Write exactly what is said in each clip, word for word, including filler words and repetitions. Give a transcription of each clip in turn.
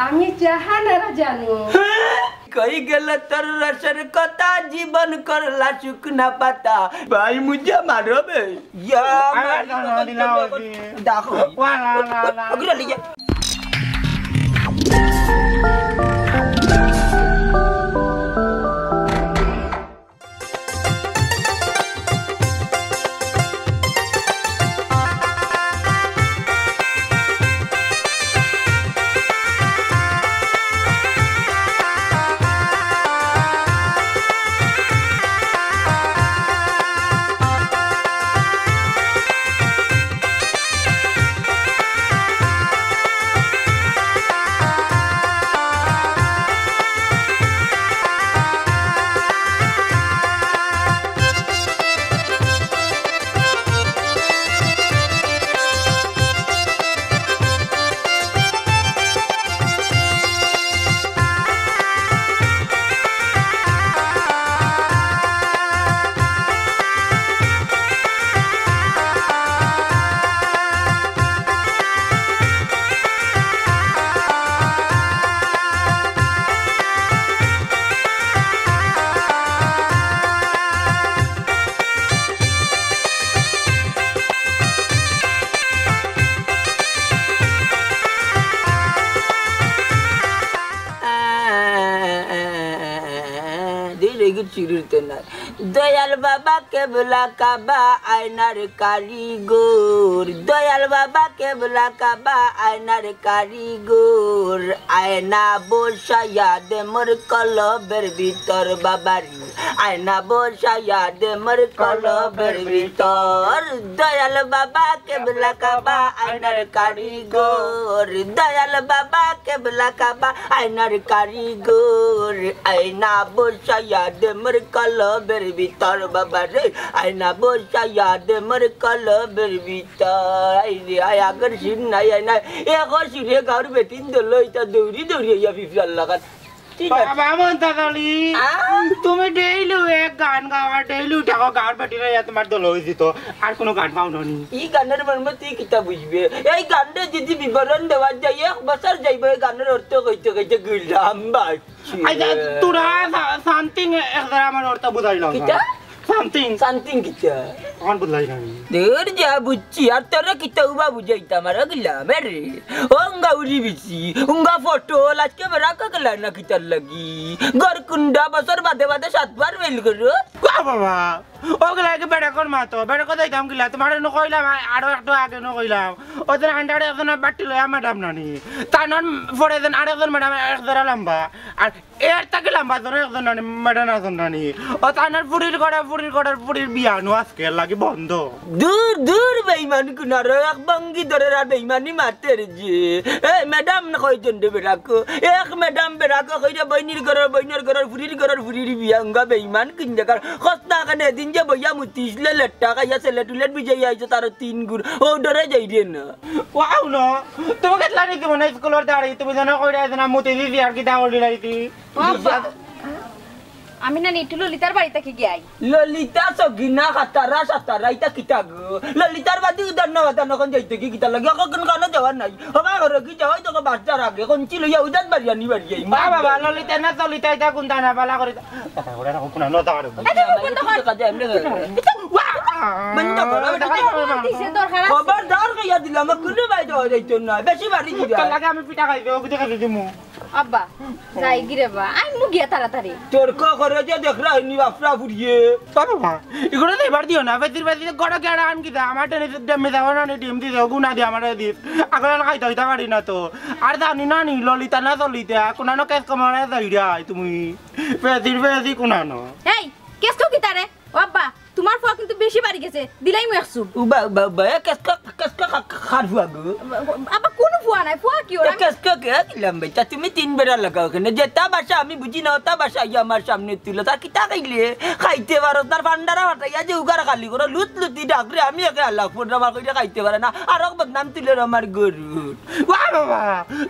আমি জাহানারা জানু। কই গেল তোর রসের কথা, জীবন করলা শুকনা পাতা। ভাই মুঝে মারো বে। ইয়া, আরে, মারি না, না, না, না, না। দেখো। ওয়া, না, না, না। ওগুলো লিয়ে। দুই রেগুর চুরুর তো না। দয়াল বাবা কেবলা কাবা আয়নার কারিগর, দয়াল বাবা কেবলা কাবা আয়নার কারিগর, আয়না বসাইয়া দে মোর কলবের ভিতর বাবারি, আয়না বসাইয়া দে মোর কলবের ভিতর। দয়াল বাবা কেবলা কাবা আয়নার কারিগর, দয়াল বাবা কেবলা কাবা আয়নার কারিগর, আয়না বসাইয়া দে মোর কলবের ভিতর বাবারে, আয়না বসাইয়া দে মোর কলবের ভিতর। আই রে আই, আগর সুর নাই, আই নাই। এখন সুরে গাউর বেটিন দল ইতা দৌড়ি দৌড়ি আইয়া ফিফিয়ার লাগান। ঠিক আছে। বাবা মন্তাজ আলী, আ? তুমি ডেইলি এক গান গাওয়া, ডেইলি উঠাও গাওয়ার বেটি রইয়া তোমার দল হয়ে যেত, আর কোনো গান পাও না নি? ই গানের মর্ম তুই কিতা বুঝবে? এই গানটা যদি বিবরণ দেওয়া যায়, এক বছর যাইব এই গানের অর্থ কইতে কইতে গেলাম ভাই। আচ্ছা, তোরা সা-, something এক জারা আমার অর্থ বুঝাইলাম। কিতা? Something। Something কিতা? আমার বুঝলাই না। দূর যা বুঝছি, আর তোরা কিতা উবা বুঝাইতাম, আর গেলাম, এ রে। উঙ্গা উড়ি বিছি, উঙ্গা ফটো, আজকে বেড়া কাকলা না কিতার লাগি। গর কুন্ডা বছর বাদে বাদে সাতবার ফেল করো। বাহ বাবা, ওগুলা কি বেড়াকর মাতো, বেড়াকর যাইতাম কিলা, তোমার এনে কইলাম, আ-, আরো একটু আগে এনে কইলাম। ওদের আন্ডারে একজন বাটি লয়া ম্যাডাম নানি। তার নাম পরে দেন আরেকজন ম্যাডাম এক জারা লম্বা। আর এর তাকে লম্বা ধরে একজন নানি, ম্যাডাম একজন নানি। ও তানার ফুরির ঘরে, ফুরির ঘরের ফুরির বিয়া নু আজকে লাগি বন্ধ। দূর, দূর, বেইমান কুনারো, এক ভঙ্গি ধরে আর বেইমানি মাতের যে। এ, ম্যাডাম না কয়জন রে বেড়াকো? এক ম্যাডাম বেড়াকো কইরে বইনির ঘরর, বইনর ঘরর, ফুরির ঘরর, ফুরির বিয়া, উঙ্গা বেইমান কুন জাগার? খস্তা খানে এদিন যে বইয়া মুতিসলে লেট্টা খাইয়া সেলেট উলেট বিজাইয়া আইছো তার তিন গুর। ও ডরে যাই রে না। ওয়াও না। তুমি কেতলা নি তুমি না স্কুলর দাঁড়ি, তুমি জানো কইরা আইছো না মুতি দিছি আর কিতা করি লাইছি। ও আব্বা, আমি না নিটু ললিতার বাড়ি থাকি গিয়াই। ললিতা সগিনা খাতারা সাতারা ইতা কিতা গো? ললিতার বাদে উদার না বাদা নখন যাইতে কি কিতা লাগে? এখন কোন কানো যাওয়ার নাই। হবা ঘরে কি যাওয়াই তোকে বাচ্চার আগে কোন ছিল ইয়া উদার বাড়ি আনি বাড়ি আই। বাবা, বাবা, ললিতা না চলিতা ইতা কোনটা না বালা করে। কথা করে না, কোনা না দাঁড়ো। এটা বন্ধ কর। বন্ধ করো, এটা বন্ধ কর। দিছে দরকার আছে। খবরদার কইয়া দিলাম, কোনো বাইরে যাওয়া যাইতো না, বেশি বাড়ি দিবা। তার লাগে আমি পিঠা খাইতে, ওকে দেখে দিমু। আব্বা, যাই গিরে বা, আই মুগিয়া তাড়াতাড়ি। তর্ক করে যে দেখরা হইনি বাপরা ফুরিয়ে। বাবা, এগুলো তো এবার দিও না, বেদির বেদির গড়া গেড়া আন কিতা, আমার টেনে ডেমে যাওয়া না, ডিম দিতে, গুনা দিয়ে আমার দিস। আগলা খাইতে হইতে পারি না তো। আর জানি না নি, ললিতা না চলিতা, কোনানো কেস কমানো যাই রে তুমি। বেদির বেদি কোনানো। এই, কেস তো কিতা রে? ও আব্বা, তোমার ফুয়া কিন্তু বেশি বাড়ি গেছে, দিলাইমু এক চুপ। উবা, উবা, উবা, এ কেসকা, কেসকা খা-, খা-, খার ফুয়া গো। আব্বা, কোনো ফুয়া নাই, ফুয়া কি ওরা? এ কেসকা কে দিলাম বেটা, তুমি তিন বেড়া লাগাও কেনে? যেতা ভাষা আমি বুঝি না, ওতা ভাষা ইয়া আমার সামনে তুলো। তা কিতা খাইলে? খাইতে পারো, তার ভান্ডারা ফাটাইয়া যে উগার খালি করো, লুত লুতি ডাকরে, আমি একে আল্লাহ ফুটরা বার কইরা খাইতে পারে না, আরো বদনাম তুলে আমার গরু। ওয়া বাবা,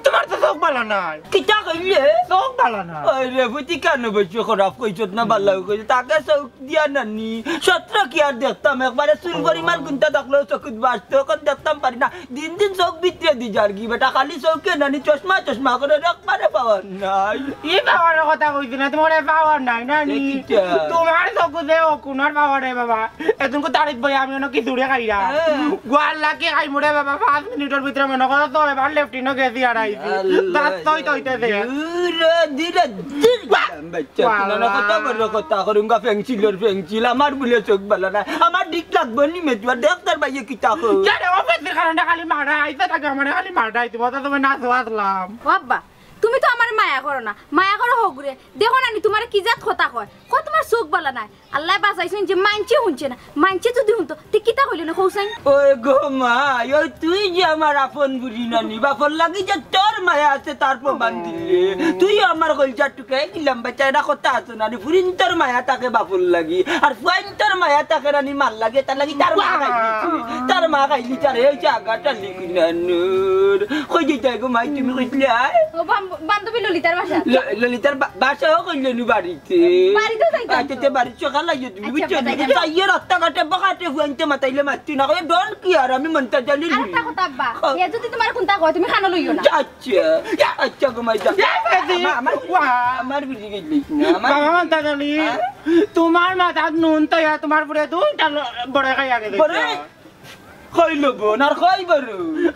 তোমার তো চোখ ভালো নাই। কিতা কইলে? চউখ ভালা না। ওই রে, বুঝি কেনে বেশি খারাপ কইছত না, ভালা কইছত। তাকে চউখ দিয়া নানি, সত্র কি আর দেখতাম, একবারে চুল পরিমাণ কুন্তা থাকলেও চকুত বাজতো, অখন দেখতাম পারি না। দিন দিন চউখ ভিতরে দি যারগি বেটা, খালি চউখে নানি চশমা চশমা করে, একবারে পাওয়ার নাই। ই পাওয়ারর কথা কইছি না, তুমার পাওয়ার নাই নানি। এ কিতা? তুমার চকুত যে অখুনর পাওয়ারে বাবা, এতদিন কো তারিখ বই আমি অনো খিচুড়ি খাইরা। হ্যাঁ। গোয়াল লাগি খাইমু রে বাবা, পাঁচ মিনিটর ভিতরে মনো করো তো এবার লেফটিনো গেছি আর আইছি। আল্লাহ। দাঁত তৈ তৈতে দে। ধীরে, ধীরে, ধীরে। বাচ্চা, বাবা। তুই না কত বড় কথা করুঙ্গা, ফেংসিলর ফেংসিল। আমার বুলে চউখ ভালা না। আমার দিক লাগবো নি মে, তুই দেখতার বাইয়ে কিতা কর। জানে, অফিসের কারণে খালি মারা আইতে থাকে, আমার খালি মারা আইতে, কথা তুমি না শোয়াতলাম। ও আব্বা, তুমি তো আমার মায়া করো না, মায়া করো হগুরে। দেখো না নি, তুমারে কি জাত কথা কয়। কয় তুমার চউখ ভালা নাই। আল্লায় বাঁচাইছইন যে মাইনষে হুনছে না। মাইনষে যুদি হুনতো, তে কিতা কইলো না কওছাইন? ওই গো মা, ওই তুই যে আমার আপন বুঝি না নি, বাপর লাগি যে তোর মায়া আছে তার প্রমাণ দিলে। তুইও আমার কলিজার টুকরা, এই কিলাম বাচ্চা, এটা কথা আছে না নি, ফুরিন্তর মায়া থাকে বাপর লাগি, আর ফুয়াইন্তর মায়া থাকে না নি মার লাগি, তার লাগি তার মা খাইলিছে, তার মা খাইলিছে, আর এই যে আগাটা লিখি না নূর। কই যাইতায় গো মাই, তুমি কইছিলে আয়? ও বাম-, বান্ধবী ললিতার বাসা। ল-, ললিতার বা-, বাসাও কইলে নু বাড়িত। বাড়িতেও যাইতাম আচ্ছা, তো। তে বাড়িত সকাল আইও তুমি, আচ্ছা, বুঝছো নি? বাজাই যাবো। তাইয়ে রাস্তাঘাটে বখাটে ফুয়াইন্তে মাতাইলে মাতছি না, কইয়া ডন কি আর আমি মনটা জানি আর নি। একটা কথা আব্বা, ও। এ যুদি তুমার কুন্তা কয়, তুমি কানো লইও না। যা, আচ্ছা। ইয়া, আচ্ছা, ঘুমাই যা। ইয়া, বাজি। আমার, আমার, ওয়া। আমার বুঝি গেলি না, আমার বাবা, মনটা জানি। হ্যাঁ? তুমার মাথাত নুন তো ইয়া, তুমার পুড়ে দুইটা ল-, বড় খাইয়া গেছে। বড়? কইলো বোন, আর কই বড়?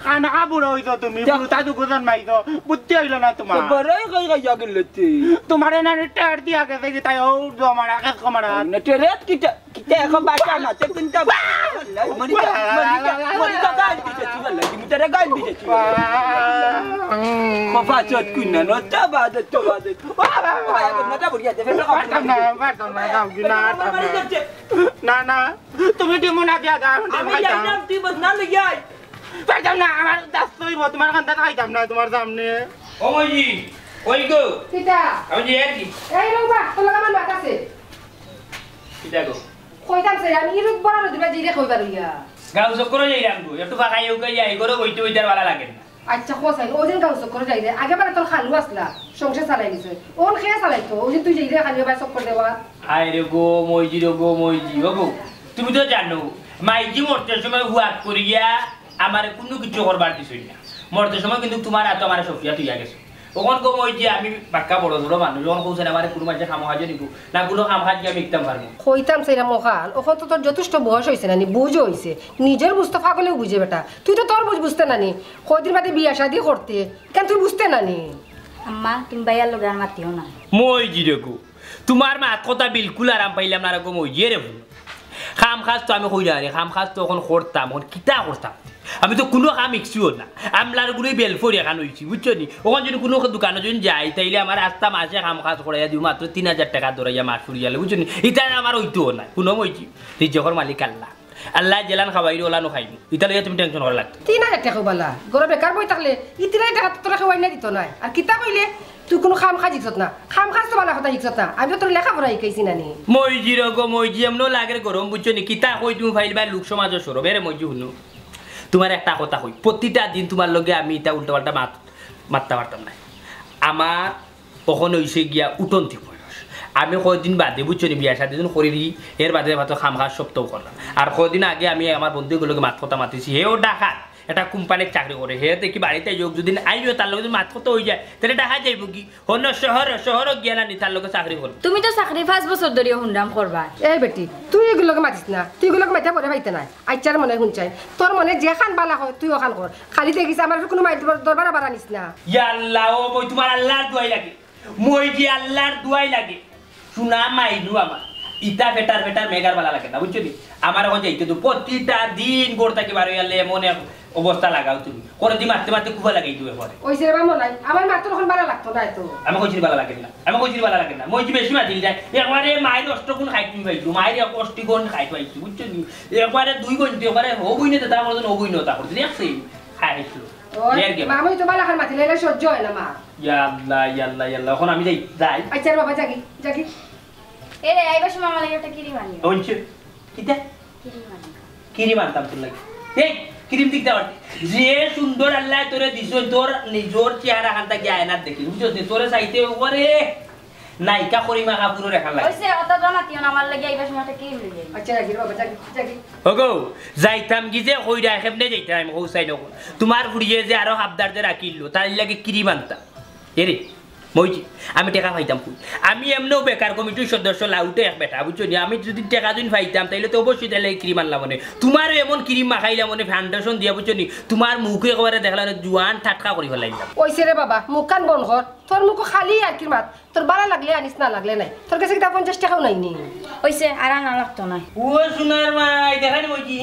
খানা বুড়া অইছো তুমি, যা। বুড়া দুগু জন্মাইছো, বুদ্ধি অইলো না তুমার। তো বড়ই কই কই গেল তুই? তুমারে না টের দিয়া গেছে কি তাই ও জমারা, খেত কমারা। না টেরেত কিতা, কিতা এখন বাসা না, তে কুন্তা মরি যা, মরি যা, মরি যা, গাল দিছে তুই বলে, তুমি তারে গাল দিছে তুই বলে। খোফা চোদ কুন্না, নটা বাদে, তো বাদে। ও বাবা, বাবা, বাবা, নটা বড়িয়া দেবে, পারতাম না, পারতাম না, যাও কি না, আমার পারতাম বাড়ি না। যাচ্ছে। না, না। তুমি ডিমু না দিয়া দাও, আমি ডিম খাইতাম। যাইতাম, তুই বদনা লইয়া আয়। খাইতাম না, আমার দাস তুই বল, তুমার কান্দাত খাইতাম না, তুমার সামনে। ও মইজি, ওই গো। কিতা? আমি যে আর কি? এই রুবা, তোর লগে আমার মাত আছে। কিতা গো? কইতাম সে, আমি ইরুক বড় দিবা জিরে কইবার ইয়া। গাঁও চক্করো যাইরাম গো, একটু ফাঁকাই উকাই যাই, ঘরো বইতে বইতে আর ভালা লাগে না। আচ্ছা, কও চাইন, ওই দিন গাঁও চক্করো যাইরে, আগে বারে তোর খালু আসলা, সংসার চালাই নিছে। অখন কে চালাইতো? ওই দিন তুই যাইরে খালি এবার চক্কর দেওয়া। আয় রে গো, মইজি রে গো, মইজি। ও গো, তুমি তো জানো, মাইজি মরতে সময় হুয়াত করিয়া আমারে কুনু কিচ্ছু করবার দিছইন না। মরতে সময় কিন্তু তুমার আতো আমারে সফিয়া থইয়া গেছে। অখন গো মইজি আমি বাক্কা বড় ধরো মানুষ, অখন কওছাইন আমারে কুনু মাইনষে কামো কাজো নিবো, না কুনু কাম কাজ আমি ইকতাম পারমু। কইতাম চাইরাম অখান, অখন তো তোর যথেষ্ট বয়স অইছে না নি, বুঝও অইছে। নিজর বুঝ তো পাগলেও বুঝে বেটা। তুই তো তোর বুঝ বুঝতে না নি। কয়দিন বাদে বিয়া শাদি করতে, কেন তুই বুঝতে না নি? আম্মা, তুমি ভাইয়ার লগে আর মাতিও না। মইজি রে গো, তুমার মাত কথা বিলকুল আরাম পাইলাম না রে গো মইজি রে। কাম কাজ তো আমি কইরা রে, কাম কাজ তো অখন করতাম, অখন কিতা করতাম? আমি তো কুনু কাম ইকছিও না। আমলার গুড়ি বেলফরি এখান অইছি, বুঝছো নি? অখন যুদি কুনু দোকানো যুদি যাই, তাইলে আমার আস্তা মাসে কাম কাজ করাইয়া দিও, মাত্র তিন হাজার টেকা ধরাইয়া মাস ফুরিয়ালে, বুঝছো নি? ইতা আমার অইতো না, কুনু মইজি। রিজেকর মালিক আল্লা। আল্লায় যেলান খাওয়াইরে ওলানো খাইমু। ইতা লইয়া তুমি tension করা লাগতো। তিন হাজার টেকা বালা, ঘরো বেকার বই থাকলে, ই তিন হাজার টেকা তো তোরা খাওয়াই না দিত নায়। আর কিতা কইলে, তুই কুনু কাম কাজ হিকছত না। কাম কাজ তো বালা কথা হিকছত না। আমি তো তোর লেখাপড়া হিকাইছি না নি। মইজি রে গো মইজি, এমনও লাগের গরম বুঝছো নি? কিতা কই তুমি ফাইল বাই লোক সমাজর সরম। এরে মইজি হুনো। তুমার একটা কথা কই, প্রতিটা দিন তুমার লগে আমি ইতা উল্টা পাল্টা মাত-, মাততাম পারতাম না। আমার অখন অইছে গিয়া উঠন্তি বয়স। আমি কয়দিন বাদে, বুঝছো নি, বিয়া শাদি যখন করিরি, এর বাদে মাত্র কাম কাজ সব তো করলাম। আর কয়দিন আগে আমি আমার বন্ধু এগুলোকে মাত কথা মাতিছি, হেও ঢাকাত একটা কোম্পানির চাকরি করে, হে দেখি বাড়িত আইয়া যুদি আইও তার লগে যুদি মাত কথা অইযায়, তাইলে ঢাকাত যাইবো কি? অন্য শহর, শহরও গিয়া না নি তার লগে চাকরি করবো। তুমি তো চাকরি পাঁচ বছর ধরিয়া হুনরাম করবা। এই বেটি, তুই এগুলোকে মাতিস না, তুই এগুলোকে মাতিয়া পরে পাইতে নাই। আইচ্ছা রে মনে হুনছাইন, তোর মনে যেখান বালা কয় তুই অখান কর। খালি দেখিস আমার কুনু মাইর দরবার আবার আনিস না। ইয়া আল্লাহ, ও মই তুমার আল্লার দোয়াই লাগে, মই যে আল্লার দোয়াই লাগে, শুনা মাইনু আমার, ইতা ফেটার ফেটার মেঘার বালা লাগে না, বুঝছো নি? আমার অখন যাইতে তো প্রতিটা দিন ঘর থাকি বার অইয়া এমন এক অবস্থা লাগাও তুমি, করে দি মারতে মারতে কুবা লাগাই দিও একবারে। ওই সে বাবা নাই, আমার মাত্র অখন বালা লাগতো না এত। আমি কইছি বালা লাগে না, আমি কইছি বালা লাগে না, মই যে বেশি মাতিল যায়, একবারে মাইর অষ্ট গুণ খাই তুমি পাইছো, মাইর এক অষ্টি গুণ খাই পাইছো, বুঝছো নি? একবারে দুই গুণ, একবারে হো গুণ নিতে তা করছো, হো গুণ নিতে তা করছো, দেখছি? খাই আইছো। ওই, এর কি? মা, আমি তো বালা খান মাতিলে, এটা সহ্য হয় না, মা। ইয়া আল্লাহ, ইয়া আল্লাহ, ইয়া আল্লাহ, অখন আমি যাই, যাই। আইচ্ছা রে বাবা, যাগি, যাগি। এ রে, আইবার সময় আমার লাগি একটা কিরি বানিও। অইছে? কিতা? কিরি বানিও। কিরি বানতাম তোর লাগি। এই, ক্রিম দিতে পারতে। যে সুন্দর আল্লায় তোরে দিছইন, তোর নিজর চেহারা খান থাকি আয়নাত দেখি, বুঝছস নি? তোরে চাইতে ওরে নায়িকা করিমা কাপুরর এখান লাগে। অইছে, অত জমা দিও না, আমার লাগি আইবার সময় একটা ক্রিম লই আইও। আচ্ছা, রাখি রে বাবা, যাকি, যাকি। ওগো, যাইতাম কি যে কইরা, কেমনে যাইতাম আমি, কও চাই না কও। তোমার ফুড়িয়ে যে আরো হাবদার যে রাখিল, তার লাগি ক্রিম আনতাম। এরে, মইজি, আমি টেকা পাইতাম কই? আমি এমনেও বেকার কমিটির সদস্য, লাউটে এক বেটা, বুঝছো নি? আমি যদি টেকা দিন পাইতাম, তাইলে তো অবশ্যই তাইলে এই ক্রিম আনলাম মনে। তোমারও এমন ক্রিম মাখাইলাম মনে, ফাউন্ডেশন দিয়া, বুঝছো নি? তোমার মুখে একেবারে দেখলাম না, জুয়ান টাটকা করি ফেলাইলাম। অইছে রে বাবা, মুখখান বন্ধ কর। তোর মুখো খালি আর কি মাত। তোর বালা লাগলে আনিস, না লাগলে নাই। তোর গেছে কিতা পঞ্চাশ টেকাও নাই নি? অইছে, আর আনা লাগতো নায়। ও সোনার মাই, দেখা নি মইজি,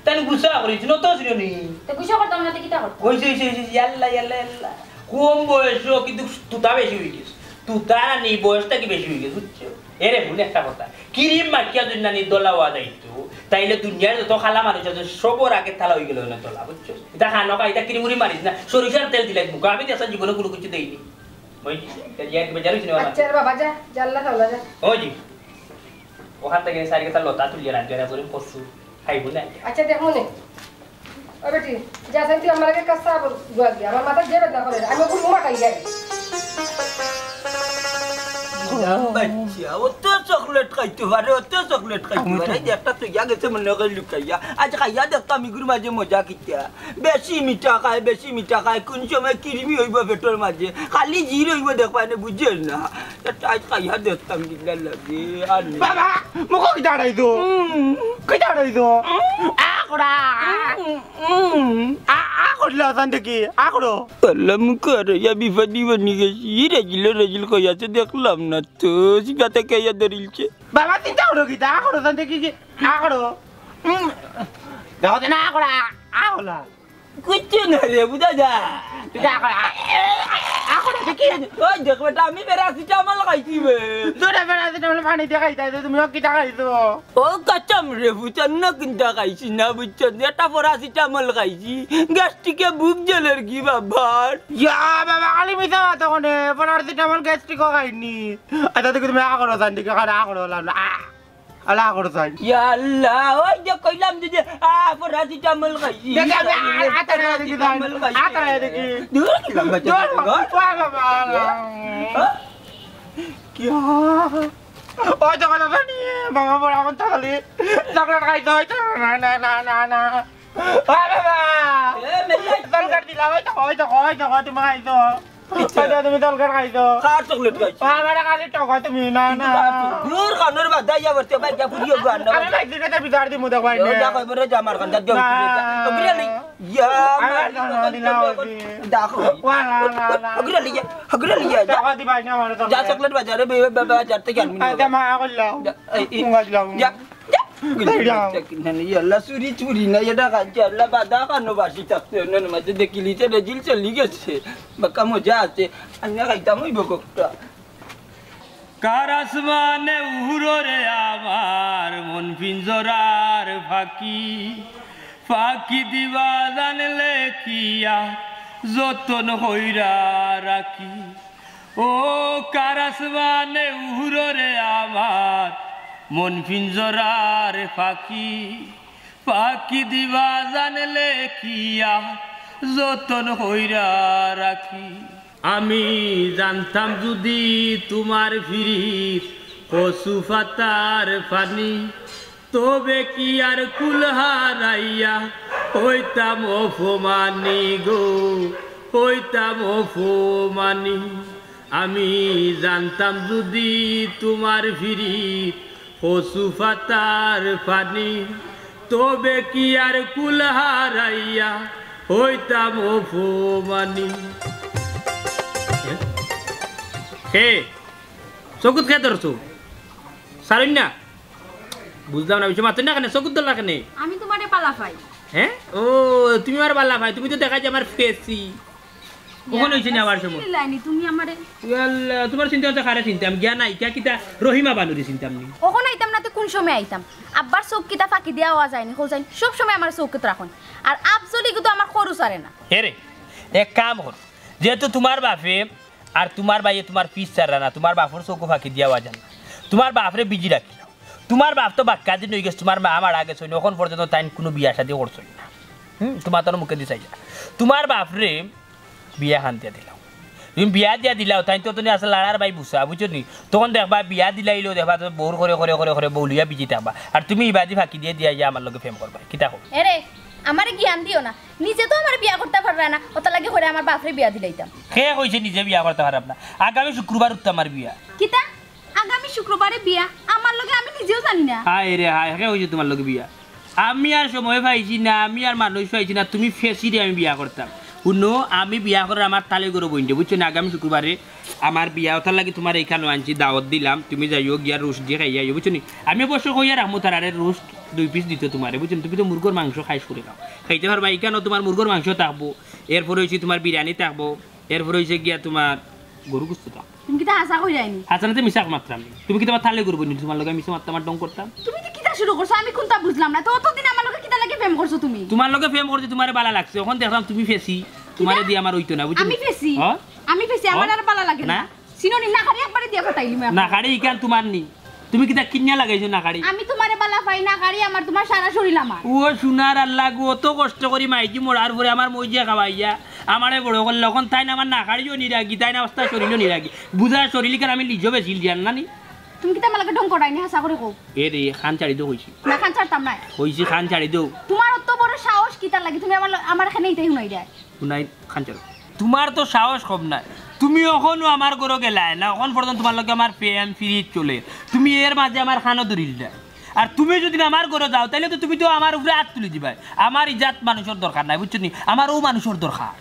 তাই গুসা করিস, নত ছিল নি? তো গুসা করতাম না, তো কিতা করতাম? অইছে, অইছে, অইছে, ইয়াল্লা, ইয়াল্লা, ইয়াল্লা। কম বয়স, কিন্তু তুতা বেশি অই গেছে। তুতা নি বয়স থাকি বেশি অই গেছে, বুঝছো? এরে, হুন একটা কথা। ক্রিম মাখিয়া যদি নানি দলা অওয়া যাইতো, তাইলে দুনিয়ার যত কালা মানুষ আছে, সবর আগে তালা অই গেল না দলা, বুঝছো? ইতা খানো খা, ইতা ক্রিম উরি মারিস না, সরিষার তেল দিলাই মুখো। আমি দেশার জীবনে কোনো কিছু দেইনি। ওই, ইয়া, তুমি জানো নি, আচ্ছা রে বাবা, যা, যা, আল্লাহ তাআলা, যা। ওই জি, ওখান থেকে সারি কথা লতা তুলিয়া রাখবে, এরা করে কচু খাইবো না। আচ্ছা, দেখো নে। ও বেটি, যা, তুই আমার আগে কাজ সাব গুয়া গিয়া, আমার মাথা যে বেদনা করে, আমি ওগুলো মাখাই যাই। বাচ্চা, অত চকলেট খাইতে পারে, অত চকলেট খাইতে পারে। এই যে একটা থইয়া গেছে মনে করে লুকাইয়া। আজ খাইয়া দেখতাম ইগুর মাঝে মজা কিতা। বেশি মিঠা খায়, বেশি মিঠা খায়, কোন সময় কৃমি অইবো পেটর মাঝে, খালি জির অইবো দেখবায় নে, বুঝছস না? এটা আজ খাইয়া দেখতাম কিলা লাগে। আর নি। বাবা, মুখো কিতা আড়াইছো? হুম। কিতা আড়াইছো? হুম। আ করা। হুম, হুম। আ, আ করলে অশান্তি কি? আ করো। আল্লাহ, মুখো আড়াইয়া বিপদি বনি গেছি। ই রেজিল, রেজিল কই আছে দেখলাম না তো। সিপাতে কে ইয়া ধরিলছে? বাবা, চিন্তা করো কিতা? আ করো, অশান্তি কি, কি? আ করো। হুম। দেখো তো না, আ করা, আ করলা। কিচ্ছু না রে, বুঝা যা। তুই যা কর, আ, আ, আ, কর, তুই কি? ওই দেখ বেটা, আমি প্যারাসিটামল খাইছি বে। তোরা প্যারাসিটামল পানি দিয়ে খাইতে আইছো, তুমি ও কিতা খাইছো? ও কসম রে, বুঝছস না, কিনটা খাইছি না, বুঝছস না, এটা প্যারাসিটামল খাইছি। গ্যাস্ট্রিকে বুক জ্বলের কি বাবার। ইয়া বাবা, খালি মিছা মাতো কনে, প্যারাসিটামল গ্যাস্ট্রিকও খাইনি। আচ্ছা, দেখি তুমি আ করো, জান, দেখি, আ করো, আ করো, আ। আলা করো তাই। ইয়া আল্লাহ, ওই যে কইলাম যে, যে, আ, প্যারাসিটামল খাইছি। দেখি, আমি আ-, আ-, আতারে দেখি তাই। প্যারাসিটামল খাইছি। আতারে দেখি। দূর কি লম্বা দূর, চলে গো? ওয়া বাবা। হ্যাঁ? কি হা? ওই তো কথা শুনি, বাবা বড় এখন তো খালি চকলেট খাইতে হইতো। না, না, না, না, না। ওয়া বাবা। এ, মেয়ে। চকলেট দিলাম, ওই তো, ওই তো, ওই তো, ওই তো, তুমি খাইছো। কিচ্ছু। আচ্ছা, তুমি তরকারি খাইছো? কার চকলেট খাইছো? ও, আমার খালি টক হয় তুমি, না, না। দূর খানোর বাদ দাইয়া বসতে ভাই, যা ফুরিয়ে গো, আন্না আমি ভাই। ভাই, ঠিক আছে, বিচার দিমু, দেখো, ভাই, ও, নে। যা কইবো রে, যা আমার খান, যা, যা, না। যা। ও, বিরিয়ানি। ইয়া, আমার মারি খান, খান, না, খান, না, খান। না। দেখো। ওয়া, না, না, না। ও, বিরিয়ানি, যা। ও, বিরিয়ানি, যা। টাকা দিবা না, আমার যা, তরকারি। চকলেট বাজারে, বে-, বে-, বাজার থেকে আনবি না। আচ্ছা, মা, করলাম। যা, এই, এই, কোন গাছ লাগাবো? যা, যা। এই যাও। ইয়া আল্লাহ, চুরি চুরি না, এটা খাইছে, আল্লাহ, বাদা খানো বাসি থাকছে, অন্যের মাঝে দেখিলি যে রেজিল চলি গেছে। বাক্কা মজা আছে। আমি খাইতাম ওই বকটা। কার আসমানে উড়ো রে আমার মন পিঞ্জরার ফাকি, ফাকি দিবা জানলে কিয়া যতন কইরা রাখি। ও কার আসমানে উড়ো রে আমার মন পিঞ্জরার ফাকি, ফাকি দিবা জানলে কিয়া যতন কইরা রাখি। আমি জানতাম যদি তোমার ফিরিত কচু পাতার পানি, তবে কি আর কুল হারাইয়া হইতাম অপমানি গো, হইতাম অপমানি। আমি জানতাম যদি তোমার ফিরিত কচু পাতার পানি, তবে কি আর কুল হারাইয়া হইতাম অপমানি। হে, চকুত কে ধরছো? সারুন না। বুঝলাম না, বেশি মাতুন না কেনে? চকুত ধরলা কেনে? আমি তোমারে বালা পাই। হ্যাঁ? ও, তুমি আমার বালা পাই, তুমি তো দেখা যায় আমার ফেসি। কখন হইছে না আমার সময়? চিনলায়নি তুমি আমারে? ওয়াল্লা, তোমার চিন্তা হচ্ছে কারে চিনতাম, গিয়া নাই, কিয়া কিতা রহিমা বানুরে চিনতাম নি। কখন আইতাম না তো কোন সময় আইতাম? আব্বার চোখ কিতা ফাঁকি দিয়া আওয়া যায়নি, কও যায়নি, সব সময় আমার চোখত রাখইন। আর আফজলি কিন্তু আমার খরু ছাড়ে না। হে রে, এক কাম কর, যেহেতু তোমার বাপে আর তোমার ভাইয়ে তোমার পিছ ছাড়রা না, তোমার বাপর চোখও ফাঁকি দিয়া আওয়া যায় না। তোমার বাপরে বিজি রাখি নাও। তোমার বাপ তো বাক্কা দিন হই গেছে, তোমার মা মারা গেছে, অখন পর্যন্ত তাইন কোনো বিয়া শাদি করছইন না। হুম, তুমার তার মুখে দিছাই যা। তুমার বাফরে বিয়া খান দিয়া দিলাও। তুমি বিয়া দিয়া দিলাও, তাইন তো তুমি আসলে লাড়ার বাই বুঝা, বুঝছো নি? তখন দেখবা বিয়া দিলাইলো, দেখবা তো বউর করে, করে, করে, করে বউ লইয়া বিজি থাকবা। আর তুমি ইবাদি ফাঁকি দিয়ে দিয়া ইয়া আমার লগে প্রেম করবা। কিতা কও? এরে, আমারে জ্ঞান দিও না। নিজে তো আমারে বিয়া করতা পাররা না, অতার লাগি কইরা আমার বাফরে বিয়া দিলাইতাম। কে কইছে নিজে বিয়া করতা পাররা না? আগামী শুক্রবার উঠতো আমার বিয়া। কিতা? আগামী শুক্রবারে বিয়া? আমার লগে আমি নিজেও জানি না। হায় রে হায়, কে কইছে তুমার লগে বিয়া? আমি আর সময় পাইছি না, আমি আর মানুষ পাইছি না, তুমি ফেসিরে আমি বিয়া করতাম। হুনো, আমি বিয়া করার আমার তালে গরো বইনরে, বুঝছো নি? আগামী শুক্রবারে আমার বিয়া, অতার লাগি তুমার এইখানো আনছি, দাওয়াত দিলাম, তুমি যাইও গিয়া রোস্ট দিয়া খাইয়া আইও, বুঝছো নি? আমি অবশ্য কইয়া রাখমু তারারে রোস্ট দুই পিস দিতো তুমারে, বুঝছো নি? তুমি তো মুরগর মাংস খাইছ করে খাও, খাইতে পারবা। এইখানো তুমার মুরগর মাংস থাকবো, এরপরে অইছে তুমার বিরিয়ানি থাকবো, এরপরে অইছে গিয়া তুমার গরু গোস্ত থাকবো। তুমি কিতা হাছা কইরায় নি? হাছা না তে মিছা মাতরাম নি। তুমি কিতা আমার তালে গরো বইন নি, তুমার লগে মিছা মাততাম আর ঢং করতাম? তুমি তো কিতা শুরু করছো, আমি কুনতা বুঝলাম না। তো অতদিন আমার লগে কিতা লাগি প্রেম করছো তুমি? তুমার লগে প্রেম করতে তুমারে বালা লাগছে, অখন দেখলাম তুমি ফেসি, তুমারে দিয়া আমার অইতো না, বুঝছো নি? আমি ফেসি? হ্যাঁ? আমি ফেসি, আমার হ্যাঁ? আর বালা লাগে না। না। চিনো নি, নাকাড়ি একবারে দিয়া ফাটাইলিমু। নাকাড়ি ইখান তুমার নি, তুমি কিতা কিনিয়া লাগাইছো নাকাড়ি? আমি তুমারে বালা পাই, নাকাড়ি আমার তুমার সারা শরীল আমার। ও সোনার আল্লাহ গো, অত কষ্ট করি মাইজি মরার পরে আমার মইজিয়ে খাওয়াইয়া আমারে বড় করলে, অখন তাইন আমার নাকাড়িও নিরাগি, তাইন অবস্থা শরীলও নিরাগি। বুঝা শরীল ইখান আমি লিজো বেশি লিয়ার না নি। তুমি কিতা আমার লগে ঢং করায় নি, হাছা করে কও। এ রে, খান ছাড়ি দেও কইছি। না, খান ছাড়তাম না। কইছি খান ছাড়ি দেও। তুমার অত বড় সাহস কিতার লাগি? তুমি আমার ল-, আমার এখানে ইতাই হুনাই দেয়। হুনাই খান ছাড়ো। তুমার তো সাহস কম নায়। তুমি অখনো আমার গরো গেলায় না, অখন পর্যন্ত তুমার লগে আমার প্রেম ফিরিত চলে। তুমি এর মাঝে আমার খানো ধরিল না। আর তুমি যদি আমার গরো যাও, তাইলে তো তুমি তো আমার উপরে আত তুলি দিবায়। আমার ইজাত মানুষর দরকার নাই, বুঝছো নি? আমার অউ মানুষর দরকার।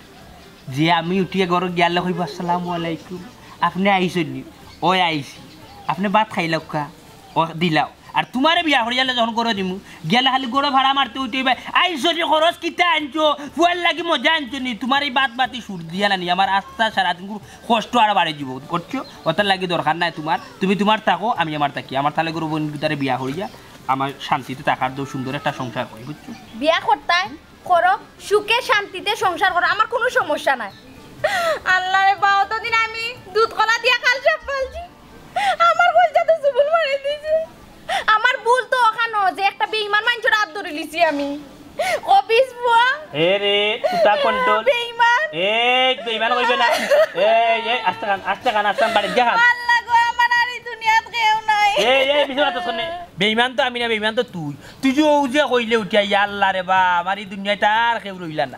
যে আমি উঠিয়া গরো গিয়ালে কইবো, "আসসালামু আলাইকুম, আপনে আইছইন নি?" "অয় আইছি।" "আপনে ভাত খাইলাউক্কা?" "অয় দিলাও।" আর তুমারে বিয়া করিয়ালে যখন গরো দিমু, গিয়ালে খালি গরো ভাড়া মারতে উঠে অইবায়, "আইছইন নি, খরচ কিতা আনছো, ফুয়ার লাগি মজা আনছো নি?" তুমার এই বাত বাতি সুর দিয়া না নি, আমার আস্তা সারাদিন কষ্ট আর বাড়ি দিব, বুঝছো? অতার লাগি দরকার নাই তুমার, তুমি তুমার থাকো, আমি আমার থাকি, আমার তালে গরো বইন দুটারে বিয়া করিয়া আমার শান্তিতে থাকার দেও, সুন্দর একটা সংসার করি, বুঝছো? বিয়া করতায় করো, সুখে শান্তিতে সংসার করো, আমার কুনু সমস্যা নাই। আল্লাহ রে বা, অতদিন আমি দুধ কলা দিয়া খাল সব পালছি, আমার কলজা তো জুবুল মারি দিছে। আমার ভুল তো অখানো যে একটা বেঈমান মানষর আত ধরিলিছি আমি। অফিস বুয়া। এ রে, তুতা কন্ট্রোল। বেঈমান। এই, বেঈমান কইবে না। এই, এই, আস্তে খান, আস্তে খান, আস্তে খান, বাড়ি যা খান। আল্লাহ গো, আমার আর এই দুনিয়াত কেউ নাই। এই, এই, বিছানাত আছস নে। বেঈমান তো আমি না, বেঈমান তো তুই। তুই যে অউ যে কইলে উঠিয়া, "ইয়া আল্লাহ রে বা, আমার এই দুনিয়াত আর কেউ রইলা না।"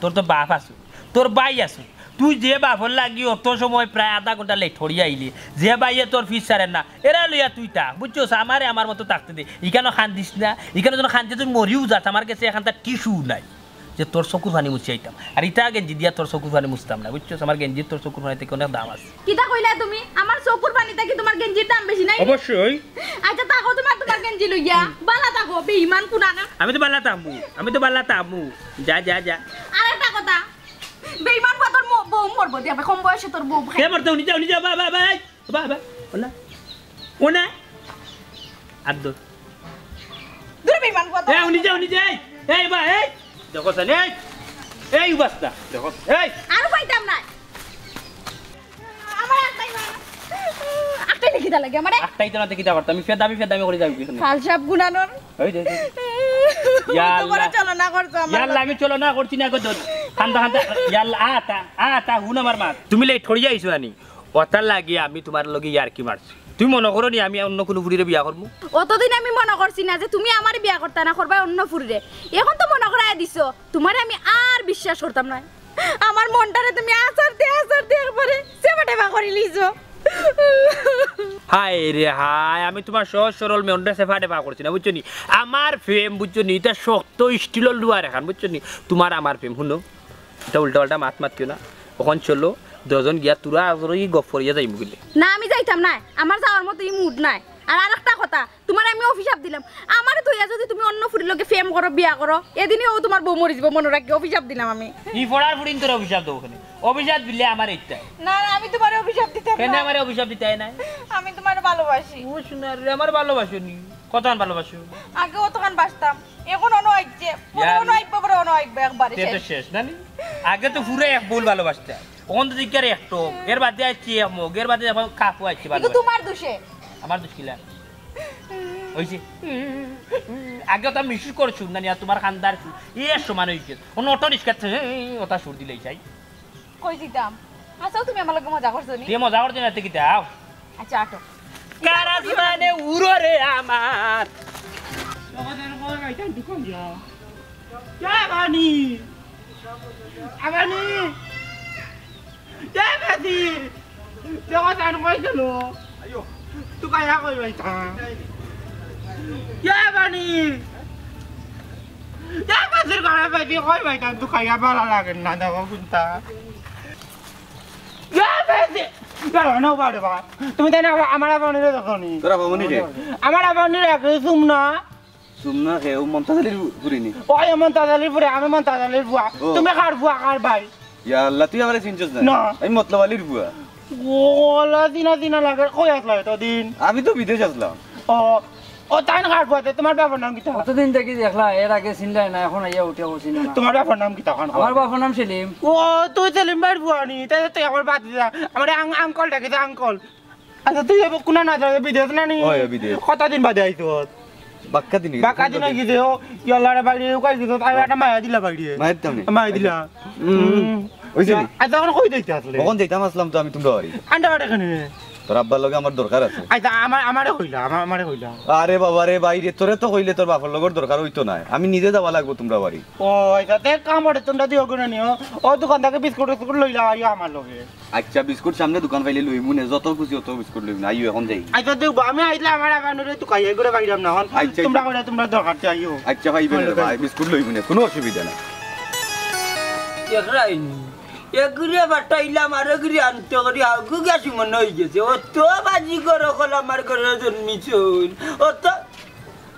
তোর তো বাপ আছে, তোর ভাই আছে। তুই যে বাপর লাগি অত সময় প্রায় আধা ঘন্টা লেট করিয়া আইলি, যে ভাইয়ে তোর ফিস ছাড়ের না, এরা লইয়া তুই থাক, বুঝছস? আমারে আমার মতো থাকতে দে। ইখানো কান্দিস না, ইখানো যেন কান্দিয়া তুই মরিও যাস, আমার গেছে এখানতা টিস্যু নাই যে তোর চকুর পানি মুছিয়া আইতাম। আর ইতা গেঞ্জি দিয়া তোর চকুর পানি মুছতাম না, বুঝছস? আমার গেঞ্জির তোর চকুর পানি থাকি অনেক দাম আছে। কিতা কইলা তুমি? আমার চকুর পানি থাকি তুমার গেঞ্জির দাম বেশি নায়? অবশ্যই। আচ্ছা, থাকো তুমার, তুমার গেঞ্জি লইয়া। বালা থাকো, বেঈমান কুনানর। আমি তো বালা থাকমু, আমি তো বালা থাকমু। যা, যা, যা। আর একটা কথা, বেঈমান ফুয়া, তোর ম-, বউ মরবো দিয়া, কম বয়সে তোর বউ। কে মরতো? উনি যা, উনি যা, বা, বা, বা, এই, বা, বা, ও না, ও না, আর দূর। দূর বেঈমান ফুয়া, তোর এ, উনি যা, উনি যা, এই, এই, বা, এই, দেখো সালে, এই, এই, উবাস্তা, দেখো, এই। আর পাইতাম না। আমার আটটাই না। আটটাই লিখি দা লাগে আমারে। আটটাই তো না, কিতা করতাম? আমি ফেদামি, ফেদামি করি যাবি এখানে। কাল সাপ গুনানোর। ওই দে, ওই দে। ইয়া কত বড় আল্লাহ। চলনা করছো আমার ইয়া আল্লাহ, লগে। আমি চলনা করছি না গো, দোস্ত। খান্দা, খান্দা। ইয়া আল্লাহ, আ, তা, আ, তা, হুন আমার মাত। তুমি লেট করিয়া আইছো আনি। অতার লাগি আমি তুমার লগে ইয়ার্কি মারছি। তুমি মনো করো নি আমি অন্য কুনু ফুরিরে বিয়া করমু? অতদিন আমি মনো করছি না যে তুমি আমারে বিয়া করতা না, করবায় অন্য ফুরিরে। এখন তো মনো করায় দিছো, তুমারে আমি আর বিশ্বাস করতাম না। আমার মনটারে তুমি আছাড়তে আছাড়তে একবারে চেপা টেপা করি লিছো। হায় রে হায়, আমি তুমার সহজ সরল মনটা চেপা টেপা করছি না, বুঝছো নি? আমার প্রেম, বুঝছো নি, ইটা শক্ত স্টিলর লুয়ার এখান, বুঝছো নি? তুমার আমার প্রেম, হুনো, ইটা উল্টা পাল্টা মাত মাতিও না। অখন চলো, দুইজন গিয়া তুরা আজরই গপ করিয়া যাইমু গিলে। না, আমি যাইতাম না, আমার যাওয়ার মতো ই মুড নাই। আর আরেকটা কথা, তুমারে আমি অভিশাপ দিলাম, আমারে থইয়া যদি তুমি অন্য ফুরির লগে প্রেম করো, বিয়া করো, এদিনই অউ তুমার বউ মরি যাইবো, মনো রাখি, অভিশাপ দিলাম আমি। ই ফড়ার ফুরিন তোরে অভিশাপ দেবো কেনে? অভিশাপ দিলে আমার ইচ্ছা। না, না, আমি তুমারে অভিশাপ দিতাম কেনে না। আমারে অভিশাপ দিতায় নায়? আমি তুমারে ভালোবাসি। ও সোনার রে, আমারে ভালোবাসো নি? কতখান ভালোবাসো? আগে অতখান বাসতাম, এখন অনো আইছে, পরে ইয়া। অনো আইবো, পরে অনো আইবো, একবারে তে তো শেষ। শেষ, না নি? আগে তো পুরা এক বউল ভালোবাসতা, অখন তো দেখিয়ার এক টক, এর বাদে আইছে এক মগ, এর বাদে এখন কাকু আইছে এগু ভালোবাসা। তুমার দোষে। আমার দোষ কিলা? অইছে। আগে ওটা মিশুক করে সুর না নিয়া তুমার কান্দার সুর। এর সমান অইছে। অনো অটো রিক্সাত ওটা সুর দিলে চাই। কই দিতাম? আচ্ছা, তুমি আমার লগে মজা করছো নি? তুই মজা করতে না, তুই কিতা? আচ্ছা, আটো। কার আসমানে উড়ো রে আমার। আবানি। এ বেটি, দেখো তান কই গেল? তুকাইয়া কই বাইতা? এ বানি, এ বেটির ঘরে বেটি কই বাইতা? তুকাইয়া ভালা লাগে না, দেখো কুনটা। এ বেটি, দেখো না বারে বা। তুমি তাই না আমার আবানিরে দেখো নি? তোরা বামুনি রে। আমার আবানিরে একই সুম না। সুমনা কে, ও মন্তাজ আলীর ফুরি নি? ওই মন্তাজ আলীর ফুরি, আমি মন্তাজ আলীর ফুয়া। ও। তুমি কার ফুয়া, কার ভাই? ইয়া আল্লাহ, তুই আমারে চিনছস না? না। আমি মতলব আলীর ফুয়া। ও, ওলা চিনা চিনা লাগে, কই আসলা এতদিন? আমি তো বিদেশ আসলাম। ও, ও তাই না কার ফুয়া, তে তোমার বাবার নাম কিতা? কতদিন থাকি দেখলা, এর আগে চিনলাই না, এখন আইয়া উঠে ও চিনো না। তোমার বাবার নাম কিতা? আমার বাবার নাম সেলিম। ও, তুই সেলিম ভাইর ফুয়া নি, তাই তো তুই আমার বাদ দিলা। আমার আং-, আঙ্কল ডাকিস, আঙ্কল। আচ্ছা, তুই এবার কোনা না যাবে, বিদেশ না নি? ওই, বিদেশ। কতদিন বাদে আইছস? বাক্কা দিন অই গেছে। বাক্কা দিন অই গেছে, ও, ইয়াল্লা রে বাইরে, ও কই গেছে, তাই একটা মায়া দিলা বাইরে। মায়া দিতাম নি? মায়া দিলা। হুম। হুম। অইছে নি? আচ্ছা, এখন কই যাইতে আসলে? কখন যাইতাম আসলাম তো আমি তোমরা বাড়ি। আন্ডা বাড়ি কেনে? তোর আব্বার লগে আমার দরকার আছে। আচ্ছা, আমার, আমারে কইলা, আমার, আমারে কইলা। আরে বাবা রে, বাইরে তোরে তো কইলে তোর বাপর লগর দরকার অইতো নায়। আমি নিজে যাওয়া লাগবো তোমরা বাড়ি। ও, আচ্ছা, তে কাম করে তোমরা দিও গুনে নিও। ও দোকান থাকি বিস্কুট টিস্কুট লইলা, আইও আমার লগে। আচ্ছা, বিস্কুট সামনে দোকান পাইলে লইমু নে, যত খুশি অত বিস্কুট লইমু নে। আইও, এখন যাই। আচ্ছা, দেও, আমি আইলে আমার আবার নরে তুকাই, এগুলো বাইরাম না হন। আচ্ছা, তোমরা আচ্ছা। কইরা তোমরা দরকার চাই, আইও। আচ্ছা, পাইবে রে ভাই, বিস্কুট লইমু নে, কোনো অসুবিধা না। দেখরাইনি, এগুরে বাটাইলাম আর এগুরে আনতে করি, আগু গেছি মনে হই গেছে। অত বাজি করো কল আমার ঘরে জন্মিছইন। অত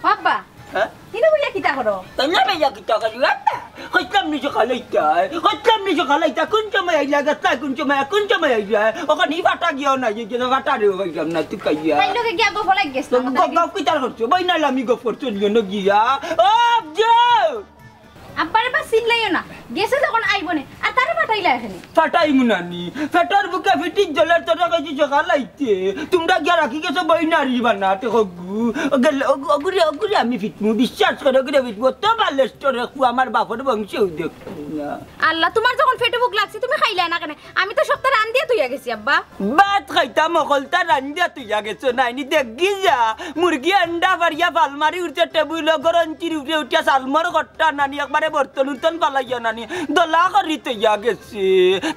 বাবা, হ্যাঁ? ইনো বইয়া কিতা করো? তাইলে বইয়া কিতা করি? আব্বা, কইতাম নি সকালে আইতা, কইতাম নি সকালে আইতা, কোন সময় আইলা, গেছলা কোন সময়, কোন সময় আইলা? ওখানে ফাটা গিয়াও না, যে গেছে ফাটা রেও পাইলাম না, তুই কাইয়া। তাই লোকে গিয়া গফ লাগি গেছে। তো গফ, গফ কিতার করছো? বই নাইলে আমি গফ করছো, নিও না গিয়া। ও, আব্জু! আব্বারে বা চিনলাইও না, গেছে যখন আইবো নে, আর তারে ফাটাইলা এখানে। ফাটাইমু নানি, পেটর ভুকে ফিটির জ্বলে তোরা কইছি সকাল আইতে। তোমরা গিয়া রাখি গেছো বই নারি বানাতে হগু। ও গেল, ওগু-, ওগুরে, ওগুরে আমি ফিটমু, বিশ্বাস করো, ওগুরে ফিটমু। অত বালেস্টর রাখবো, আমার বাপর বংশেও দেখবো না। আল্লাহ, তোমার যখন পেটে ভুক লাগছে, তুমি খাইলা না কেনে? আমি তো সপ্তাহ রান্দিয়া তুইয়া গেছি, আব্বা। ভাত খাইতাম, অকলতা রান্দিয়া তুইয়া গেছো, নাইনি দেখি যা। মুরগি আন্ডা পারিয়া ফাল মারি উঠছে টেবুল, গরঞ্চির উপরে উঠিয়া সালমর কট্টা নানি, একবারে বর্তন উর্তন ফালাইয়া নানি, দলা করি তুইয়া গেছে।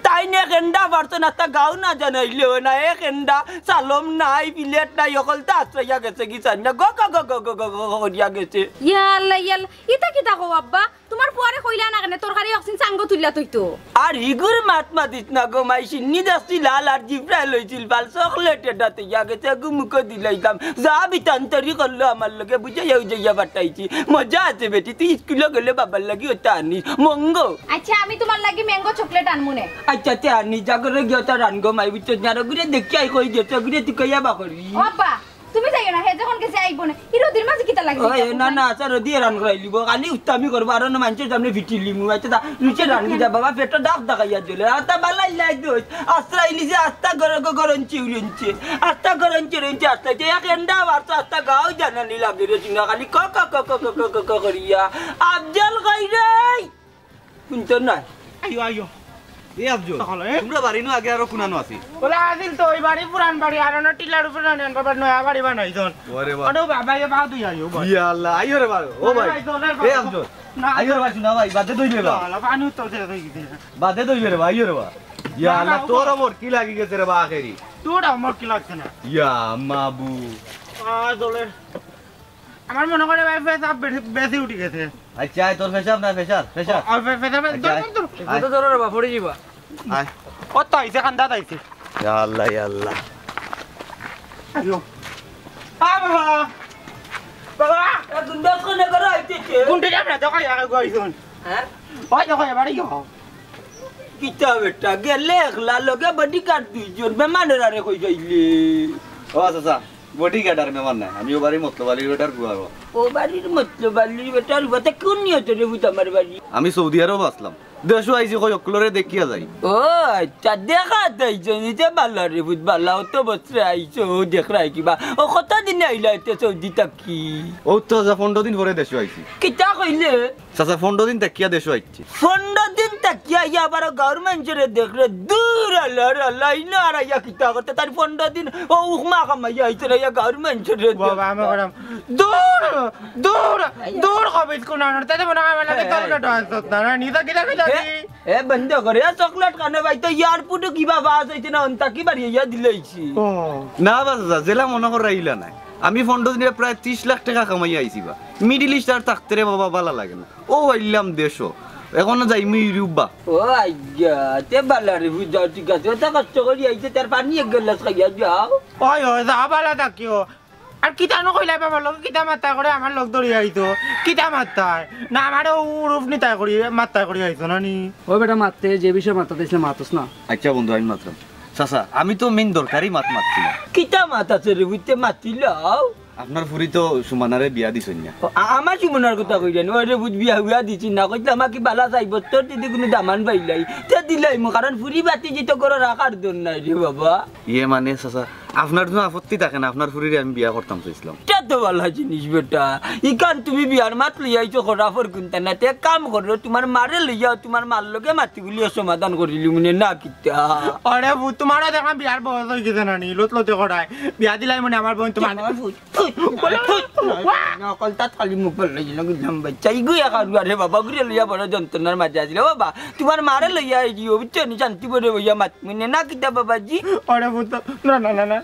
তাইন এক এন্ডা পারতো না, তা গাও না জানাইলেও না, এক এন্ডা সালম নাই, প্লেট নাই, অকলতা আশ্রয়া গেছে কি চাই না, গো গো গো করিয়া গেছে। ইয়া আল্লাহ, ইয়া আল্লাহ, ইতা কিতা কও আব্বা? তোমার পুয়ারে কইলা না কেনে তরকারি অক্সিন চাঙ্গো তুললা তুই তো? আর হিগুর মাত মাতিস না গো মাই, সিন্নি দেখছি লাল আর জিব্রাইল অইছিল, বাল চকলেট এটা তুইয়া গেছে, এগু মুখো দিলাইতাম। যা বিতান্তরি করলো আমার লগে, বুঝাইয়া উজাইয়া পাঠাইছি। মজা আছে বেটি, তুই স্কুলো গেলে বাবার লাগি ওটা আনিস। মঙ্গো। আচ্ছা, আমি তোমার লাগি ম্যাঙ্গো চকলেট আনমু নে। আচ্ছা, তে আনি, যা করে গিয়া ওটা রান গো মাই, বুঝছস না? আর ওগুরে দেখি আই কই গেছে, ওগুরে তুই কইয়া বা করি। ও আব্বা, তুমি যাইও না, হে যখন গেছে আইবো না। ই রোদির মাঝে কিতা লাগি? ওই, না, না, আচ্ছা, রোদি এরান করাই লিবো। খালি উত্তামি করবো, আর অন্য মানুষের সামনে ফিটি লিমু। আচ্ছা, তা নিচে রান গিয়া বাবা, পেটটা ডাক দেখাইয়া জ্বলে। আর তা বালাই লাই দোষ। আস্তা ইলিশে আস্তা গর-, গ-, গরঞ্চি উড়ঞ্চে। আস্তা গরঞ্চি উড়ঞ্চে, আস্তা যে এক এন্ডা মারতো, আস্তা গাও জানানি লাগে রে, চিনা খালি ক, ক, ক করিয়া। আফজল কই রে? শুনছো না? আইও, আইও। এ আফজল, সকালে, এ? তোমরা বাড়ি নু আগে আরো কুনানো আছি? বলে, আসিল তো ওই বাড়ি, পুরান বাড়ি, আর অন্য টিলার উপরে না, বাবা নয়া বাড়ি বানাইছন। ওরে বাবা। আরে বাবা, এ বাদ হইয়া আইও, বাদ। ইয়া আল্লাহ, আইও রে বাবা, ও ভাই। আইও, আইও, এ আফজল, না, আইও রে ভাই, শোনা ভাই, বাদে দইবে বা। না, না, পানি উত্তর দিয়ে দই দিছে। বাদে দইবে রে ভাই, আইও রে বা। ইয়া না, আল্লাহ, না, তোর ওমর কি লাগি গেছে রে বা আখেরি? তোর ওমর কি লাগছে না? ইয়া মাবু। আ, চলে। আমার মনে করে ভাই, পেশাব বেশি, বেশি উঠি গেছে। আচ্ছা, আয়, তোর পেশাব না, পেশাব, পেশাব। আর পে-, পেশাব, আচ্ছা, ধর, আয়, ধর, ধর। আয়। কত ধরো রে বাপ, পড়ে যাবা। আয়। কত আইছে, কান্দাত আইছে। ইয়া আল্লাহ, ইয়া আল্লাহ। আইও। আ বাবা। বাবা। এ গুন্ডা কোনে করে আইতেছে? গুন্ডা যাবে না, দেখো, ইয়া, গো, আইছুন। হ্যাঁ? ওই দেখো, এবারে ইয়ো। কিতা বেটা, গেলে একলা, লগে bodyguard দুইজন, বেমানের আরে কই যাইলে? ও, আচ্ছা, আচ্ছা। বডিগার্ড আর মেম্বার নায়, আমি ও বাড়ির মতলব আলীর বেটার ফুয়া গো। ও বাড়ির মতলব আলীর বেটার ফুয়া, তে কোন নিয়তে রে ফুত আমার বাড়ি? আমি সৌদি আরব আছলাম, দেশো আইছি, কই অকলরে দেখিয়া যাই। ও আচ্ছা, দেখা যাইছে নিতে বালা রে ফুত, বালা অত বছরে আইছো, দেখরায় কিবা। ও কতদিন আইলা এতে সৌদি থাকি? ও তো যা পনেরো দিন পরে দেশো আইছি। কিতা কইলে? চাচা, পনেরো দিন থাকিয়া দেশো আইছি। পনেরো দিন থাকিয়া ইয়া আবার গাঁওর মানষরে দেখরে, দূর আল্লাহ রে আল্লাহ, ইনো আর আইয়া কিতা করতে? তার পনেরো দিন ও উকমা কামাইয়া আইছে রে, ইয়া গাঁওর মানষরে দেখ। বাবা, আমি করাম। দূর, দূর, দূর, কবিত কোন আনার? তাতে মনে হয় আমার লাগে হ্যাঁ। চকলেট আনছত না, না, নিজে কিতা কিতা এ, দি? এ, বন্ধ করে, এ চকলেট খানো ভাই, তো এয়ারপোর্টে কিবা বাস হইছে না, অন্তা কি বাড়ি ইয়া দিলাইছি। ও। না বা চাচা, যেলা মনে করাইলা নাই। আমি পনেরো দিনে প্রায় ত্রিশ লাখ টেকা কামাইয়া আইছি বা। মিডল ইস্ট আর থাকতে রে বাবা বালা লাগে না। ও আইলাম দেশো, এখনো যাইমু ইউরোপ বা। ও আইয়া, তে বালা রে, বুঝ যাও, ঠিক আছে। অত কষ্ট করি আইছে, তার পানি এক গ্লাস খাইয়া যাও। ওই, ওই, যা বালা থাকিও। আর কিতা নু কইলা বাবার লগে, কিতা মাত্তায় করে আমার লগ ধরি আইতো? কিতা মাত্তায়? না, আমারে উরুফ নিতায় করি, মাত্তায় করি আইতো না নি? ও বেটা, মাততে যে বিষয়ে মাত্তাত আইছলে মাতস না। আচ্ছা বন্ধু, আমি মাতরাম। চাচা, আমি তো মেইন দরকারি মাত মাতছি না। কিতা মাত আছে রে, বুঝতে মাতিলাও? আপনার ফুরি তো সুমানারে বিয়া দিছইন না। ও, আ-, আমার সুমনার কথা কই জানি, ওরে বুঝ বিয়া হুয়া দিছি না, কইতে আমার কি বালা চাইব, তোর যদি কোনো দামান পাইলাই, তে দিলাইমু, কারণ ফুরি বাতি জিত করে রাখার দর নাই রে বাবা। ইয়ে মানে চাচা, আপনার তো আপত্তি থাকে না, আপনার ফুরিরে আমি বিয়া করতাম চাইছিলাম। এটা তো বালা জিনিস বেটা, ইখান তুমি বিয়ার মাত লইয়া আইছো খরাফর কুন্তা না, তে এক কাম করো, তোমার মারে লইয়া, তোমার মার লগে মাতি গুলিয়ে সমাধান করিলি মনে না কিতা? আরে বু, তোমারও দেখলাম বিয়ার বয়স হয়ে গেছে না নি, লত লতে করায়। বিয়া দিলাই মনে আমার বোন তোমার। আমার ফুট, ফুট, ফুট, ফুট। নকল তাত খালি মুখ বললে যেন গেলাম বাচ্চা। ইগু এক আর আরে বাবা, ঘুরে লইয়া বড় যন্ত্রণার মাঝে আছিল। ও বাবা, তোমার মারে লইয়া এই দিও, বুঝছো নি? শান্তি করে বইয়া মাত, মনে না কিতা বাবাজি? আরে বু, তো, না, না, না।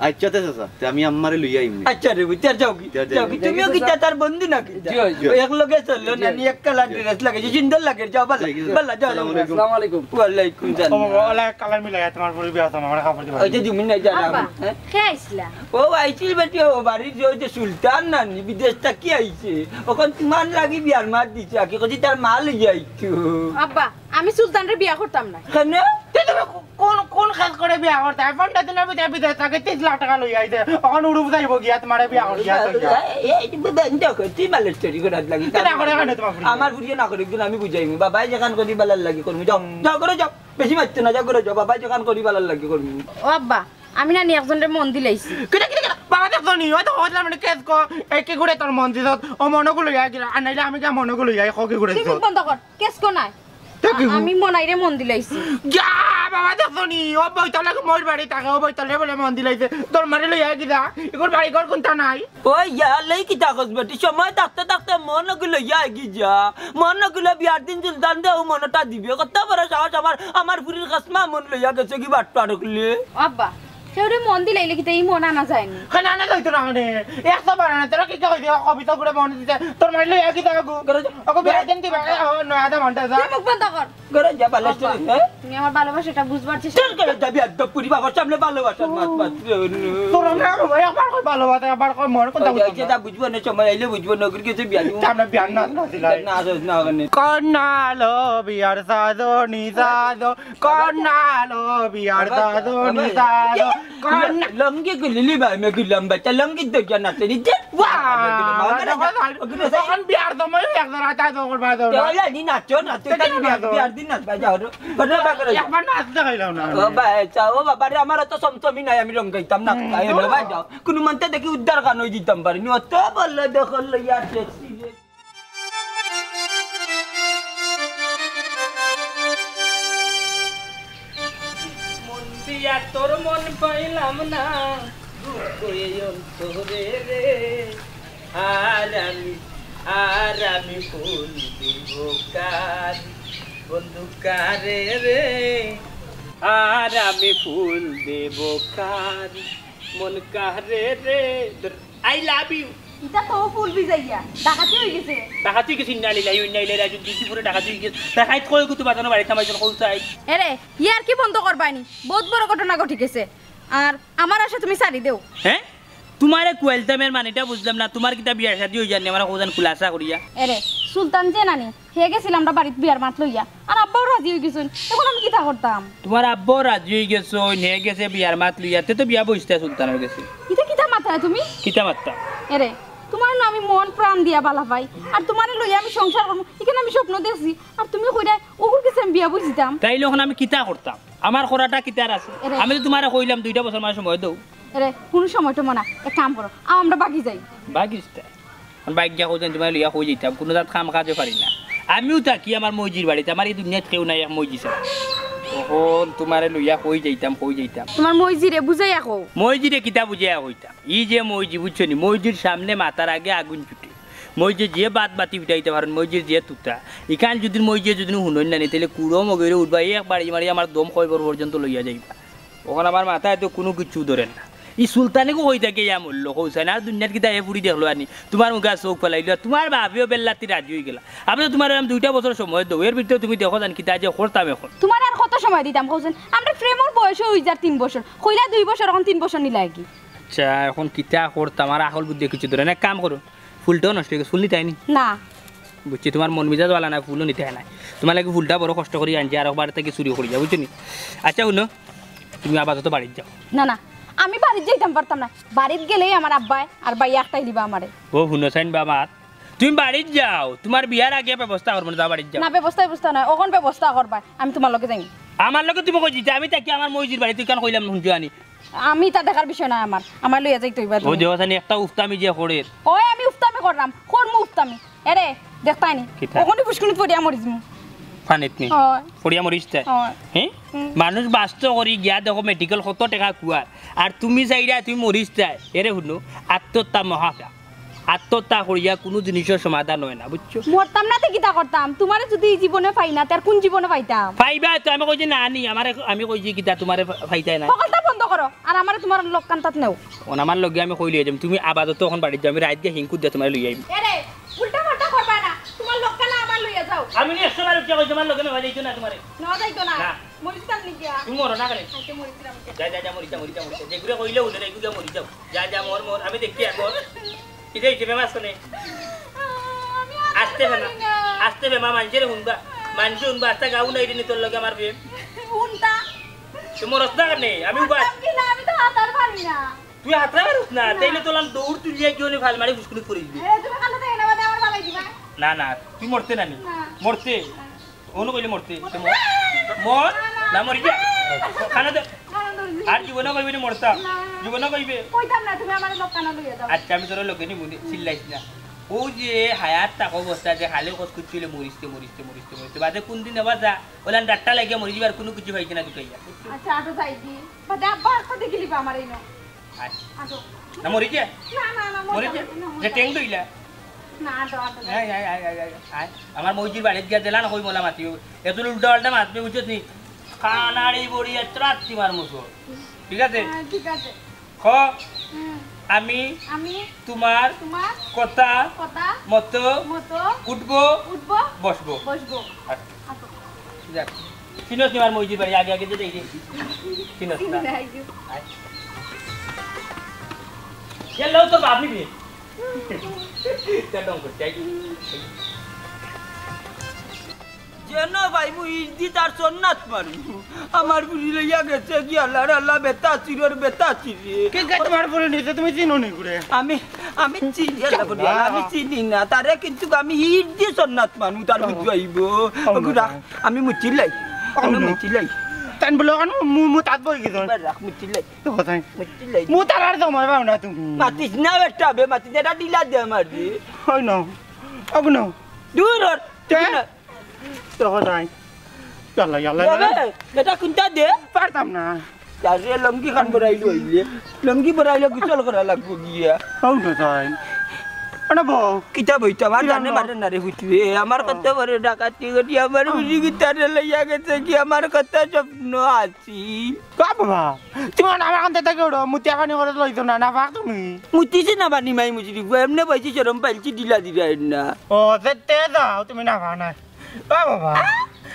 আচ্ছা, তে চাচা, তে আমি আম্মারে লইয়া আইমু। আচ্ছা রে, বুঝছো, আর যাও কি? যাও, যাও, যাও। যাও কি? তুমিও কিতা তার বন্ধু নাকি? জি, জি। এক লগে চললো না নি, এক কালার ড্রেস লাগাইছে, সুন্দর লাগে। যাও, বালা, ঠিক আছে। বালা, যাও। আসসালামু আলাইকুম। আসসালামু আলাইকুম। ওয়ালাইকুম সালাম। ও বাবা, ওলা কালার মিলাই তোমার পরে বিয়া তো আমার কাপড় দিবা। ওই যে তুমি নাই জানো। আব্বা, হ্যাঁ? কে আইছলা? ও আইছিল বেটি, ও বাড়ির যে ওই যে সুলতান নানি বিদেশ থাকি আইছে, অখন তোমার লাগি বিয়ার মাত দিছে, আগে কইছি তার মা লইয়া আইতো। আব্বা, আমি সুলতানরে বিয়া করতাম না। কেন? তে তুমি কো-, কোন, কোন কাজ করে বিয়া করতে? পনেরো দিনের ভিতরে বিদেশ থাকি ত্রিশ লাখ টেকা লইয়া আইছে, অখন উরুপ যাইব গিয়া তোমারে বিয়া করি গিয়া তো গিয়া। এ, এ, এ, বে-, বে-, দেখো, তুই মালের চুরি করার লাগি। তে না করে কেন তোমার ফুরি? আমার ফুরিয়ে না করে, একদিন আমি বুঝাইমু। বাবায় যেখান করি বালার লাগি করমু। যাও, যাও করে যাও। বেশি মারতে না, যাও করে যাও। বাবায় যেখান করি বালার লাগি করমু। ও আব্বা, আমি নানি একজনরে মন দিলাইছি। কিতা, কিতা, কিতা? বাবা দেখছো নি? ওই তো কইলাম মানে কেস কো, এই কি করে তোর মন দিছত? ও মনগুলো ইয়া গিলা, আর নাইলে আমি গিয়া মনগুলো ইয়া, কো কি করে তুই দিছত? মুখ বন্ধ কর, কেস কো নাই। তে কি আ-, কো? আমি মনাইরে মন দিলাইছি। যা, বাবা দেখছো নি? ও বইতলে মোর বাড়ি থাকে, ও বইতলে বলে মন দিলাইছে। তোর মারে লইয়া গিয়া, এগুর বাড়ি ঘর কোনটা নাই? ওই ইয়া, লই কিতা কস বেটি? সময় থাকতে থাকতে মনগুলো ইয়া গি যা। মনগুলো বিয়ার দিন সুলতান দে, ও মনটা দিবে। কত বড় সাহস আমার, আমার ফুরির কাসমা মন লইয়া গেছে কি বাট্টা ঢুকলে? আব্বা, কেউরে মন দিলাইলে কিতা ই মন আনা যায়নি? কেন আনা যাইতো না কেনে? একশো বার আনা, তোরা কিতা কইছে? কবিতা করে মন দিতে, তোর মারে লইয়া গিয়া গো। ঘরে যা। ওকে বিয়ার দিন দিবা, ও নয়া দাম আনতে যা। তুই মুখ বন্ধ কর। ঘরে যা, ভালো আব্বা, করে, হ্যাঁ? তুমি আমার ভালোবাসাটা বুঝবার চেষ্টা তোর ঘরে যাবি, একদম পুরি বাবার সামনে ভালোবাসার মাত মাত। তোর আমরা একবার কই ভালোবাসা, একবার কই মন কোনটা ওই বুঝলাম যে না। এটা বুঝবো না, সময় আইলে বুঝবো না, ওগুলো কিছু বিয়া দিব। তা আমরা বিয়ার নাচ না দিলাই। নাচ না, ওখানে। কন্যা লো বিয়ার সাজনি সাজো, কন্যা লো বিয়ার বাবা, সাজনি বাবা, সাজো, কন্যা। লঙ্গি গুলিলি ভাই, মে গুলাম বাচ্চা, লঙ্গি তো জানা তেরি যে। ওয়া, ওগুলো দেখো, ওগুলো দেখো। এখন বিয়ার সময় এক ধরা তাই তো করবা তো। ওলা নি নাচো, নাচো, তাই তাই বিয়ার, বিয়ার দিন নাচ বাজা হলো। ওটা বাবা করে। একবার নাচ দেখাইলাম না। ও ভাই, চা, ও বাবা রে, আমার তো সমতমি নাই, আমি রং গাইতাম না। তাই হলো ভাই, যাও। কোনো মানতে দেখি উদ্ধার খান হয়ে দিতাম পারিনি। অত বললো দখল লইয়া আছে। মন দিয়া তোর মন পাইলাম না, দুঃখ এই অন্তরে রে। আর আমি, আর আমি ফুল দিব কার, বন্ধু কারে রে? আর আমি ফুল দেব কার, মন কারে রে? I love you। ইটা তো ফুল ভিজাইয়া ডাকাতি হয়ে গেছে। ডাকাতি হয়ে গেছে, ইন্না লিল্লাহি ওয়া ইন্না ইলাইহি রাজিউন। দিদি পুরো ডাকাতি হয়ে গেছে। ডাকাত কই গো, তোমার জন্য বাড়িতে আমার জন্য কৌশাই। এরে, ইয়ার কি বন্ধ করবানি? বহুত বড় ঘটনা ঘটি গেছে। আর আমার আশা তুমি সারি দেও। হ্যাঁ? তোমারে কুয়াইলতামের মানেটা বুঝলাম না। তোমার কিতা বিয়ার শাদী হয়ে যায়নি? আমার কোজান খুলাসা করিয়া। এরে, সুলতান যে নানি, হে গেছিল আমরা বাড়িত বিয়ার মাত লইয়া। আর আব্বাও রাজি হয়ে গেছেন। এখন আমি কিতা করতাম? তোমার আব্বাও রাজি হয়ে গেছে, হে গেছে বিয়ার মাত লইয়া। তে তো বিয়া বইছতা সুলতানের গেছে। ইটা কিতা তাই তুমি? কিতা মাততাম? এরে, তুমারে না আমি মন প্রাণ দিয়া বালা পাই, আর তুমারে লইয়া আমি সংসার করমু, ইখান আমি স্বপ্ন দেখছি, আর তুমি কইরায় অগুর গেছে আমি বিয়া বইছিতাম। তাইলে অখন আমি কিতা করতাম? আমার করাটা কিতার আছে? এরে। আমি তো তুমারে কইলাম দুইটা বছর মানে সময় দেও। এরে, কুনু সময় তো মনা, এক কাম করো, আও আমরা বাগি যাই। বাগি যাই? আমি বাগি গিয়া কই যাইতাম, তুমারে লইয়া কই যাইতাম, কুনু জাত কাম কাজে পারি না। আমিও থাকি আমার মইজির বাড়িত, আমার ই দুনিয়াত কেউ নাই, এক মইজি ছাড়া। অখন তুমারে লইয়া কই যাইতাম, কই যাইতাম। তুমার মইজিরে বুঝাইয়া কও। মইজিরে কিতা বুঝাইয়া কইতাম? ই যে মইজি, বুঝছো নি? মইজির সামনে মাতার আগে আগুন ছুটে। মইজিয়ে যে বাত বাতি উঠাইতা পারইন, মইজির যে তুতা। ইখান যুদি মইজিয়ে যুদি হুনইন না নি, তাইলে কুড়ো মগরে উঠবা, এক বাড়ি মারি আমার দম কয়বর পর্যন্ত লইয়া যাইবা। অখন আমার মাথায় তো কুনু কিচ্ছু ধরের না। ই সুলতানিগু কই থাকি ইয়া মরলো, কও চাইন, আর দুনিয়াত কিতা হে ফুড়ি দেখলো আনি? তুমার মুখে চউখ ফালাইলো, আর তুমার বাপেও বেল্লাতি রাজি অইগেলা। আমি তো তুমারে আমি দুইটা বছর সময় দেও, এর ভিতরে তুমি দেখো চাইন কিতা যে করতাম অখন। তুমারে আর কত সময় দিতাম, কও চাইন? আমরার প্রেমর বয়স অইযার তিন বছর, কইলা দুই বছর, অখন তিন বছর নিলায় কি? আচ্ছা, অখন কিতা করতাম, আমার আকল বুদ্ধি কিচ্ছু ধরের না। এক কাম করো, ফুলটাও নষ্ট অইগেছে, ফুল নিতায় নি? না। বুঝছি, তুমার মন মিজাজ বালা নায়, ফুলও নিতায় নায়। তুমার লাগি ফুলটা বড় কষ্ট করি আনছি, আর একবার থাকি চুরি করিয়া, বুঝছো নি? আচ্ছা, হুনো, তুমি আপাতত বাড়িত যাও। না, না, আমি বাড়িত যাইতাম পারতাম না। বাড়িত গেলেই আমার আব্বায় আর ভাইয়ে আটকাই দিবা আমারে। ও, হুনো চাইন বা মাত, তুমি বাড়িত যাও, তুমার বিয়ার আগে ব্যবস্থা করমু নে, যাও বাড়িত যাও। না, ব্যবস্থা, ব্যবস্থা নায়, অখন ব্যবস্থা করবায়, আমি তুমার লগে যাইমু। আমার লগে তুমি কই যিতায়? আমি থাকি আমার মইজির বাড়িত, ইখান কইলাম হুনছো আনি। আমি ইতা দেখার বিষয় নায় আমার, আমারে লইয়া যাইতে অইবা ও তুমি। দেখো চাইন, একটা উফতামি যে করের। ওই আমি উফতামি কররাম, করমু উফতামি। এরে, দেখতায় নি? কিতা? অখনই ফুসকুনিত পড়িয়া মরি যিমু। পানিত নি? অয়। পড়িয়া মরিস তাই? অয়। হে? হুম। মানুষ বাঁচতো করি গিয়া দেখো মেডিকেল কত টেকা খুয়ার। আর তুমি চাইরায় তুমি মরিস তাই। এরে হুনো, আত্মহত্যা মহাপাপ। আত্মহত্যা করিয়া কুনু জিনিসর সমাধান অয় না, বুঝছো? মরতাম না তে কিতা করতাম? তুমারে যুদি ই জীবনে পাই না, তে আর কুন জীবনে পাইতাম? পাইবায় তো, আমি কইছি না নি, আমারে, আমি কইছি কিতা তুমারে পাইতায় না। হকলতা বন্ধ করো, আর আমারে তুমার লগ কান্তাত নেও। অখন আমার লগে আমি কই লইয়া যাইমু, তুমি আপাতত অখন বাড়িত যাও, আমি রাইত গিয়া হিংকুত দিয়া তুমারে লইয়া আইমু। এরে, উল্টা পাল্টা করবায় না, তুমার লগ কানা আমার লইয়া যাও। আমি নি একশো বার উঠিয়া কইছি আমার লগে নেওয়া যাইতো না তুমারে। নেওয়া যাইতো না? না। মরিতাম নি গিয়া। তুমি মরো না কেনে? আইতে মরিতাম। যা, যা, যা, মরি যা, মরি যা, মরি যা। যেগুরে কইলে হুনে না, এগুরে মরি যাও। যা, যা, মর, মর। আমি দেখি আর মর। কিতা অইছে, বেমার আছো নি? আমি আর আস্তে বেমা-, পারি না। আস্তে বেমা, মানষে হুনবা। মানষে হুনবা, আস্তা গাউ নাই রে নি তোর লগে আমার প্রেম। হুনতা। তুই মরস না কেনে? আমি উবা-, পারতাম কি না? আমি তো হাতার পারি না। তুই হাতরা পারস না, না। তাইলে তো লাম দৌড় তুলিয়া গিয়া অনে ফাল মারি ফুসকুনিত পড়ি দিবি। এ, তুমি কান্দো তো, এনে বাদে আমার ফালাই দিবা। না, না, তুই মরতে না নি। না। মরতে? না। অনো কইলে মরতে? মর। মর? না, না। না, মরি যা। কানো দে। না, না, না, না। আর জীবনে কইবে নি মরতাম? না। জীবনে কইবে? কইতাম না, তুমি আমারে লগ কানা লইয়া যাও। আচ্ছা, আমি তোরে লগে নিমু নি, চিল্লাইস না। অউ যে হায়াত থাকা অবস্থায় যে খালি কস করছিলে মরিস তে, মরিস তে, মরিস তে, মরিস তে। বাদে কুনদিন আবার যা, অলান ডাক্তার লাগিয়া মরি যিবার কুনু কিছু পাইছে না দুটাইয়া। আচ্ছা, আটো যাই কি? বাদে আব্বা হাসপাতালে গেলি বা আমার এই ন। আয়। আটো। না, মরি যা। না, না, না, মরি মরি যা। যা, না, মরি যে যা। টেং দইলা। না, আটো, আটো, আয়, আয়, আয়, আয়, আয়, আয়। আমার মইজির বাড়িত গিয়া দিলা না কই মলা মাতিও। এত উল্টা পাল্টা মাতবে, বুঝছত নি? কানাড়ি বড়ি আর ত্রাত্তি মার মুসো। ঠিক আছে? হ্যাঁ, ঠিক আছে। ক, হুম। আমি আমি তোমার তোমার কথা কথা মতো মতো উঠবো, উঠবো, বসবো। বসবো। আচ্ছা। আচ্ছা। যাক। চিনস নি আমার মইজির বাড়ি? আগে আগে যে দেখি। চিনস না? চিনি না, এই যে। আয়। গেলেও তো ভাবিবি। যা ঢং করছে, আয়। যেন ভাই, মুই ইট দি তার সন্নাত মারমু। আমার ফুরি লইয়া গেছে কি আল্লাহর আল্লাহ, বেটা চিরর বেটা চিরে। কে কে তোমার ফুরি নিছে, তুমি চিনো নি করে? আমি, আমি চিনি, আল্লাহ ফুরি, আমি চিনি না। তারে কিন্তু আমি ইট দি সন্নাত মারমু, তার বুঝাইবো। আমি মুচিলাই। আমি মুচিলাই। তান বলো কেন? মু-, মু তাত বই গেছ। এবার রাখ, মুচিলাই। তো কোথায়? মুচিলাই। মু তার আর সময় পাও না তুমি। মাতিস না বেটা, বে মাতিস না, এটা ঢিলা দে আমার দি। ওই না। ওগো না। দূর হর। কে? দূর হর। তো কোথায়? ইয়াল্লা, ইয়াল্লা, ইয়াল্লা। বে, বেটা কোনটা দে? পারতাম না। আরে লুঙ্গি খান বড়াইলো হইলে। লুঙ্গি বড়াইলে গোসল করা লাগবো গিয়া। হও না তাই। আরে বউ। কিতা বইতো? আমার জানে মারে না রে হুতবে। আমার কত বড় ডাকাতি করি, আমার বুঝি কি তারে লইয়া গেছে কি? আমার কত স্বপ্ন আছিল। কা বাবা? তুমি আমার কাছে থেকে উঠো, মুতিয়া পানি করে লইতো না, না পাক তুমি। মুতিছে না পানি মাই মুচি দিব। এমনে বইছি শরম পাইলছি ঢিলা দিরা না। ও, তে, তে যাও, তুমি না পাও না। ও বাবা।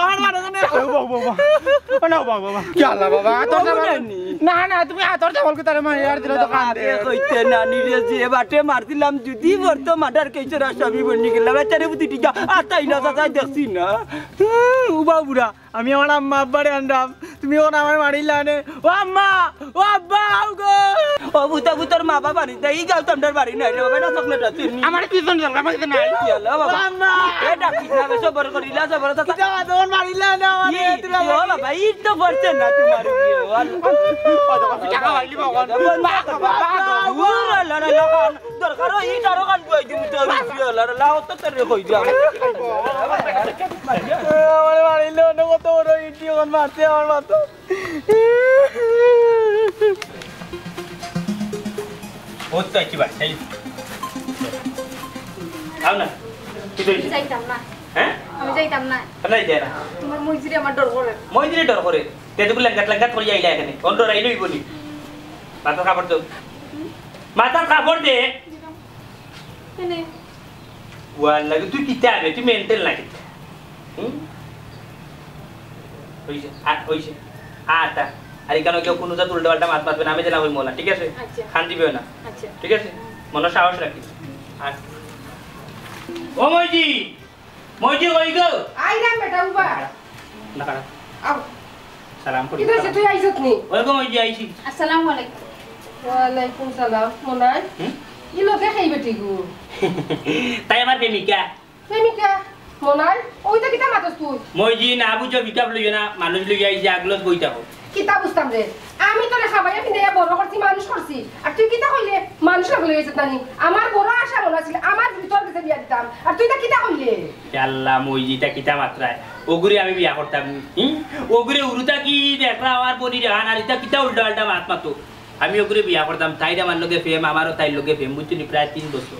আমার মারো কেনে? ও বাবা, বাবা। ও না, বাবা, বাবা। কি আল্লাহ, বাবা? আতর ও সাবান। বুড়ানি। না, না, তুমি আতর সাবান কোথায় মারি আর দিলে তো কান্দে। বাবারে কইতে নানি রে, যে বাটে মারছিলাম, যদি বর্ত মার্ডার কেসের আসামি বনি গেলাম। আচ্ছা রে, বুদ্ধি ঠিক আছে। আর তাই না, চাচা, দেখছি না। হুম, উবা বুড়া, আমি আমার আম্মা আব্বারে আনলাম। তুমি ওর আমার মারিলা নে। ও আম্মা, ও আব্বা, আও গো। ও বুতা বুতর মা বাবা নি, এই গাল তো আমরার বাড়ি নাই রে বাবা, এটা চকলেট আছে নি? আমার পিছন চল, আমার পিছন নাই। ইয়াল্লা বাবা। ও আম্মা। এ ডাকিস না, সবর করিলা, সবর, চাচা। কিতা বাবা, তোমার মারিলা না আমারে, ই, তুই ও বাবা, ইট তো পড়ছে না তোমার উপরে, ও আল্লাহ। ও বাবা, টাকা মারলি বাবা। বাবা, বাবা, বাবা। দূর আল্লাহ, আল্লাহ, আল্লাহ। দরকার হয়, ইট আরো কান বুয়াই দিমু তো, আল্লাহ, আল্লাহ, অত তোরে কই দিয়া। আমার বাড়ির লোক কত বড় ইট দিয়ে ওখান মারছে আমার মাথা। ও তো আইছি ভাই, এই। আও না। কি হইছে? যাইতাম না। হ্যাঁ? আমি যাইতাম না। কেন যাইতে না? তোমার মইজিরে আমার ডর করে। মইজিরে ডর করে? তে তো লেঙ্গাত লেঙ্গাত করিয়া আইলা এখানে। অন ডরাইলে অইবো নি? মাথাত কাপড় দে। মাথাত কাপড় দে। কেনে? ওয়াল্লাহি, তুই কিতা বে? তুই মেন্টাল না কিতা? হুম? হইছে, আ, হইছে। আটা। আর এখানে কেউ কোনো জাত উল্টা পাল্টা মাত মাতবে না, আমি যেন কই মোলা, ঠিক আছে? আচ্ছা। খান দিবেও না। আচ্ছা। ঠিক আছে? মনে সাহস রাখিস। আর ও মইজি, মইজি কই গো? আইরাম বেটা, উবা। না, খাড়া। আও। সালাম করি। কিতা হইছে, তুই আইছত নি? ওই গো, মইজি আইছি। আসসালামু আলাইকুম। ওয়ালাইকুম সালাম। মনাই? হুম? ই লোকে খাই বেটি গো। তাই আমার প্রেমিকা। প্রেমিকা? মনাই? ওইটা কিতা মাতস তুই? মইজি না বুঝো, বিকাপ লইও না, মানুষ লইয়া আইছি, আগলস বইতা হোক। কিতা বুঝতাম রে? আমি তোরে খাবাইয়া পিন্দাইয়া বড় করছি, মানুষ করছি। আর তুই কিতা কইলে? মানুষ লাগলে হইছে নানি? আমার বড় আশা মন আছিল, আমার ভিতর গেছে বিয়া দিতাম। আর তুই তা কিতা কইলে? ইয়া আল্লাহ, মইজি ইতা কিতা মাতরায়? ওগুরে আমি বিয়া করতাম নি। হুম? ওগুরে উরুতা কি দেখরা আমার বনি রেহান আর ইতা কিতা উল্টা পাল্টা মাত মাতো? আমি ওগুরে বিয়া করতাম, তাইর আমার লগে প্রেম, আমারও তাইর লগে প্রেম, বুঝছো নি? প্রায় তিন বছর।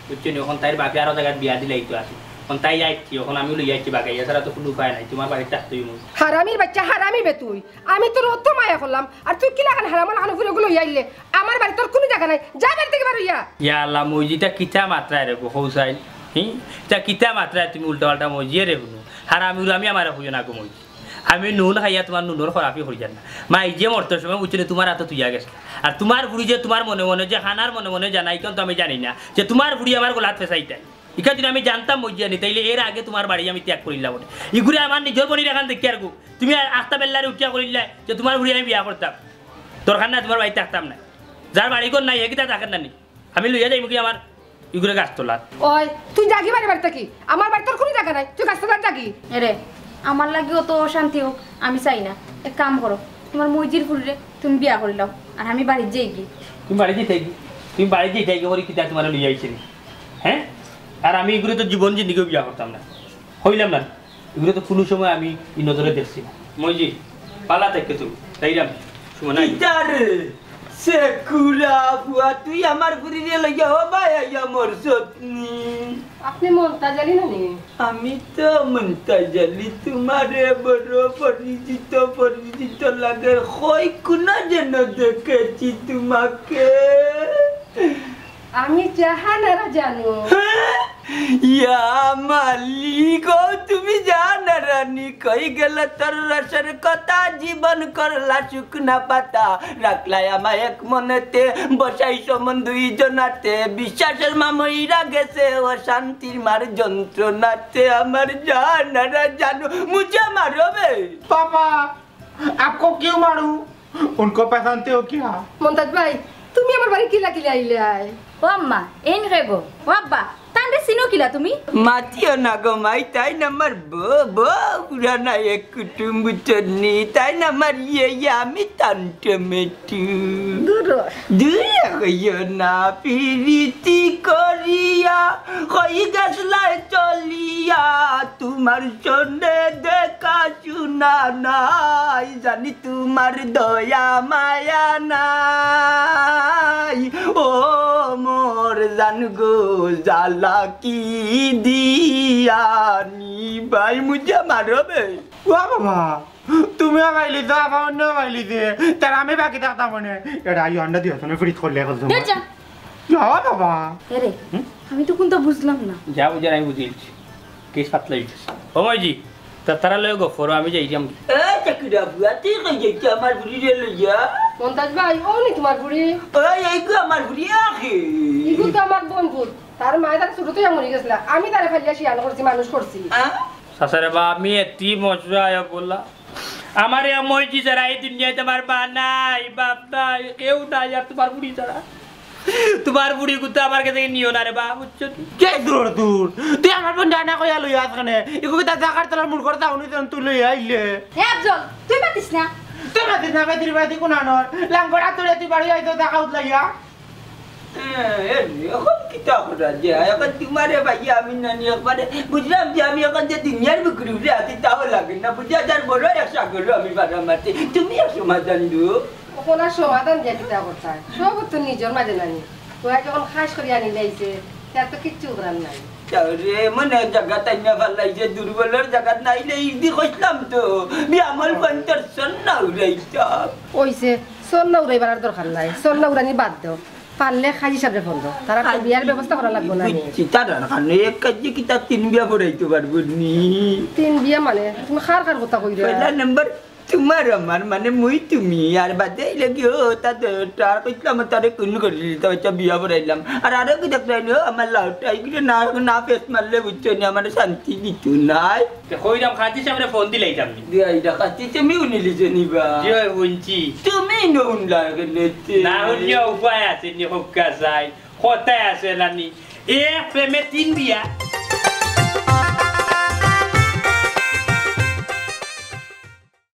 বুঝছো নি? অখন তাইর বাপে আরো জাগাত বিয়া দিলাইতো আছে। অখন তাই আইছি, অখন আমি লইয়া আইছি বাগাইয়া, ছাড়া তো কোনো উপায় নাই। তোমার বাড়িত থাকতোই মন। হারামির বাচ্চা, হারামি বে তুই। আমি তোর অত মায়া করলাম, আর তুই কিলা খান হারাম লাখান ফুরে গুলো আইলে? আমার বাড়ি তোর কোনো জাগা নাই, যা বাড়ি থাকি বার অইয়া। ইয়া আল্লাহ, মইজি ইতা কিতা মাতরায় রে গো, হোসাইন? হি? ইতা কিতা মাতরায় তুমি উল্টা পাল্টা মইজিয়ে রে হুনো? হারামি উরামি আমারে কইও না গো মইজি। আমি নুন খাইয়া তোমার নুনর খরাপি করিয়ার না। মাইজিয়ে মরতে সময় বুঝছো নি তোমার আতো তুইয়া গেছে। আর তোমার ফুড়ি যে তোমার মনে মনে যে খানার মনে মনে জানাই, কেন তো আমি জানি না যে তোমার ফুড়ি আমার গলাত ফেসাইতায়। ইখান যদি আমি জানতাম মইজিয়ে নি, তাইলে এর আগে তোমার বাড়ি আমি ত্যাগ করিলাম বটে। ইগুরে আমার নিজর বনি রেখান দেখি আর গো। তুমি আস্তা বেল্লারে উঠিয়া করিলায় যে তোমার ফুড়ি আমি বিয়া করতাম। দরকার নাই তোমার বাড়িত থাকতাম না। যার বাড়ি ঘর নাই, হে কিতা থাকের না নি? আমি লইয়া যাইমু কি আমার ইগুরে গাছ তলাত? ওই, তুই যাগি বাড়ি বাড়ি থাকি। আমার বাড়ি তোর কোনো জাগা নাই, তুই গাছ তলাত যাগি। এরে, আমার লাগি অত অশান্তি হোক, আমি চাই না। এক কাম করো, তোমার মইজির ফুরিরে তুমি বিয়া করিলাও, আর আমি বাড়িত যাইগি। তুমি বাড়িত যাইতায় গি? তুমি বাড়িত যাইতায় গি করি কিতা তোমারে লইয়া আইছি নি? হ্যাঁ? আর আমি ইগুরে তো জীবন জিন্দিগিও বিয়া করতাম না। কইলাম না, ইগুরে তো কোনো সময় আমি ই নজরে দেখছি না। মইজি, পালা থাকি তুমি, তাইরাম, সুমন আই। কিতা রে? সে কুড়া ফুয়া, তুই আমার ফুরিরে লইয়া ও বায় আইয়া মরছত নি। আপনি মন্তাজ আলী না নি? আমি তো মন্তাজ আলী, তোমারে বড় পরিচিত পরিচিত লাগে। কই কোন যেন দেখেছি তোমাকে। আমি জাহানারা জানু। ইয়া মালিক, ও তুমি জাহানারা নি, কই গেল তোর রসের কথা, জীবন করলা শুকনা পাতা, রাখলাই আমায় এক মনেতে, বসাইছো মন দুইজনাতে, বিশ্বাসের মা মইরা গেছে, অশান্তির মার যন্ত্রণাতে, আমার জাহানারা জানু, মুঝে মারো বে। पापा, आपको क्यों मारूं? उनको पहचानते हो क्या? মন্তাজ ভাই, তুমি আমার বাড়ি কিলা কিলা আইলায়? ও আম্মা, এইন কে গো? ও আব্বা, তানরে চিনো কিলা তুমি? মাতিও না গো মাই, তাইন আমার বউ, বউ পুরানা এক কুটুম বুঝছনি, তাইন আমার ইয়ে, ইয়ে, আমি তান টমেটো। দূর। দূরে কইও না, পিরিতি করিয়া, কই গেছলায় চলিয়া, তোমার সঙ্গে দেখা শুনা নাই, জানি তোমার দয়া মায়া নাই। ও মোর জান গো, জ্বালা কি দিয়া নিবাই, মুঝে মারবে। ও বাবা, তুমিও পাইলি তো, আবার অন্য পাইলি যে, তার আমি বাকি থাকতাম মানে। এটা আই আন্ডা দিও, তুমি ফ্রিজ করলে এখন সময়। দূর যা। যা বাবা। এরে, হুম? আমি তো কোনটা বুঝলাম না। যা বুঝার আমি বুঝিলছি। কেস পাতলা হইতেছে। ও মাইজি, তা তারা লয়ে গফরো, আমি যাইরাম। এ, চাকরা বুয়া, তুই কই যাইতে আমার বুড়িরে লইয়া? মন্তাজ ভাই, ও নি তোমার বুড়ি? ওই, এই গো আমার বুড়ি, আখে। ইগু তো আমার বোন পুত। তার মায়ে তার ছোট থাকি মরি গেছলা। আমি তারে ফালিয়া শিয়ান করছি, মানুষ করছি। আ? চাচারে বা, আমি এতি মজা আয়া বললা। আমারে মাইজি ছাড়া এই দুনিয়াত আমার মা নাই, বাপ নাই, কেউ নাই, আর তোমার বুড়ি ছাড়া। তোমার বুড়ি কুত্তা আমার কাছে নিও না রে বা, বুঝছো নি? কে দূর দূর? তুই আমার বোন জানা কইয়া লইয়া আস কেনে? ইগু কিতা জাগার তলার মূল করে দাও নি, তুই লইয়া আইলে। হে আফজল, তুই মাতিস না। তুই মাতিস না, বেদির বাদি কোন আনর? লাঙ্গর আতুরে তুই বাড়ি আইতো জাগা উতলাইয়া। এ, এ, এখন কিতা করা যায়? এখন তোমারে ভাইয়া আমি নানি একবারে বুঝলাম যে আমি এখন যে দুনিয়ার বুকুর উপরে আছি, তাও লাগে না। বুঝা যার বড় এক সাগর আমি পারা মারতে। তুমি এক সমাধান দো। ওখানে সমাধান দিয়া কিতা করতায়? সব তো নিজর মাঝে নানি। ওরা যখন খাস করি আনি লাইছে, তার তো কিচ্ছু করার নাই। তাহলে এমন এক জায়গা তাই না ফালাইছে, দুর্বলর জায়গা নাইলে ইদি কইলাম তো, বিয়ামল পঞ্চাশ সন্না উড়াইতাম। ওইছে, সন্না উড়াইবার আর দরকার নাই, সন্না উড়ানি বাদ দেও। পারলে কাজী সাবরে ফোন দেও, তারা তো বিয়ার ব্যবস্থা করা লাগবো না নি? বুঝছি, তার আর কারণে এক কাজে কিতা তিন বিয়া পড়াইতে পারবো নি? তিন বিয়া মানে? তুমি কার কার কথা কইরা? পয়লা নম্বর তোমার আমার, মানে মুই তুমি, আর বাদে এই লাগি ও, তা তো, তার কইছিলাম তারে কুন করি দিতে, হয়তো বিয়া পড়াইলাম। আর আরো কি দেখতে হইলো, আমার লাউটা, এই কিরে না, না ফেস মারলে বুঝছো নি, আমার শান্তি দিত নাই। তে কইরাম কাজী সাবরে ফোন দিলাইতাম নি। দিয়া, এটা কাজী তুমি উনিলি জানিবা। জি অয়, হুনছি। তুমি নো উনলা কেনে তে? না হুনলে উপায় আছে নি, হক্কা চাই। কথায় আছে নানি, এক প্রেমে তিন বিয়া।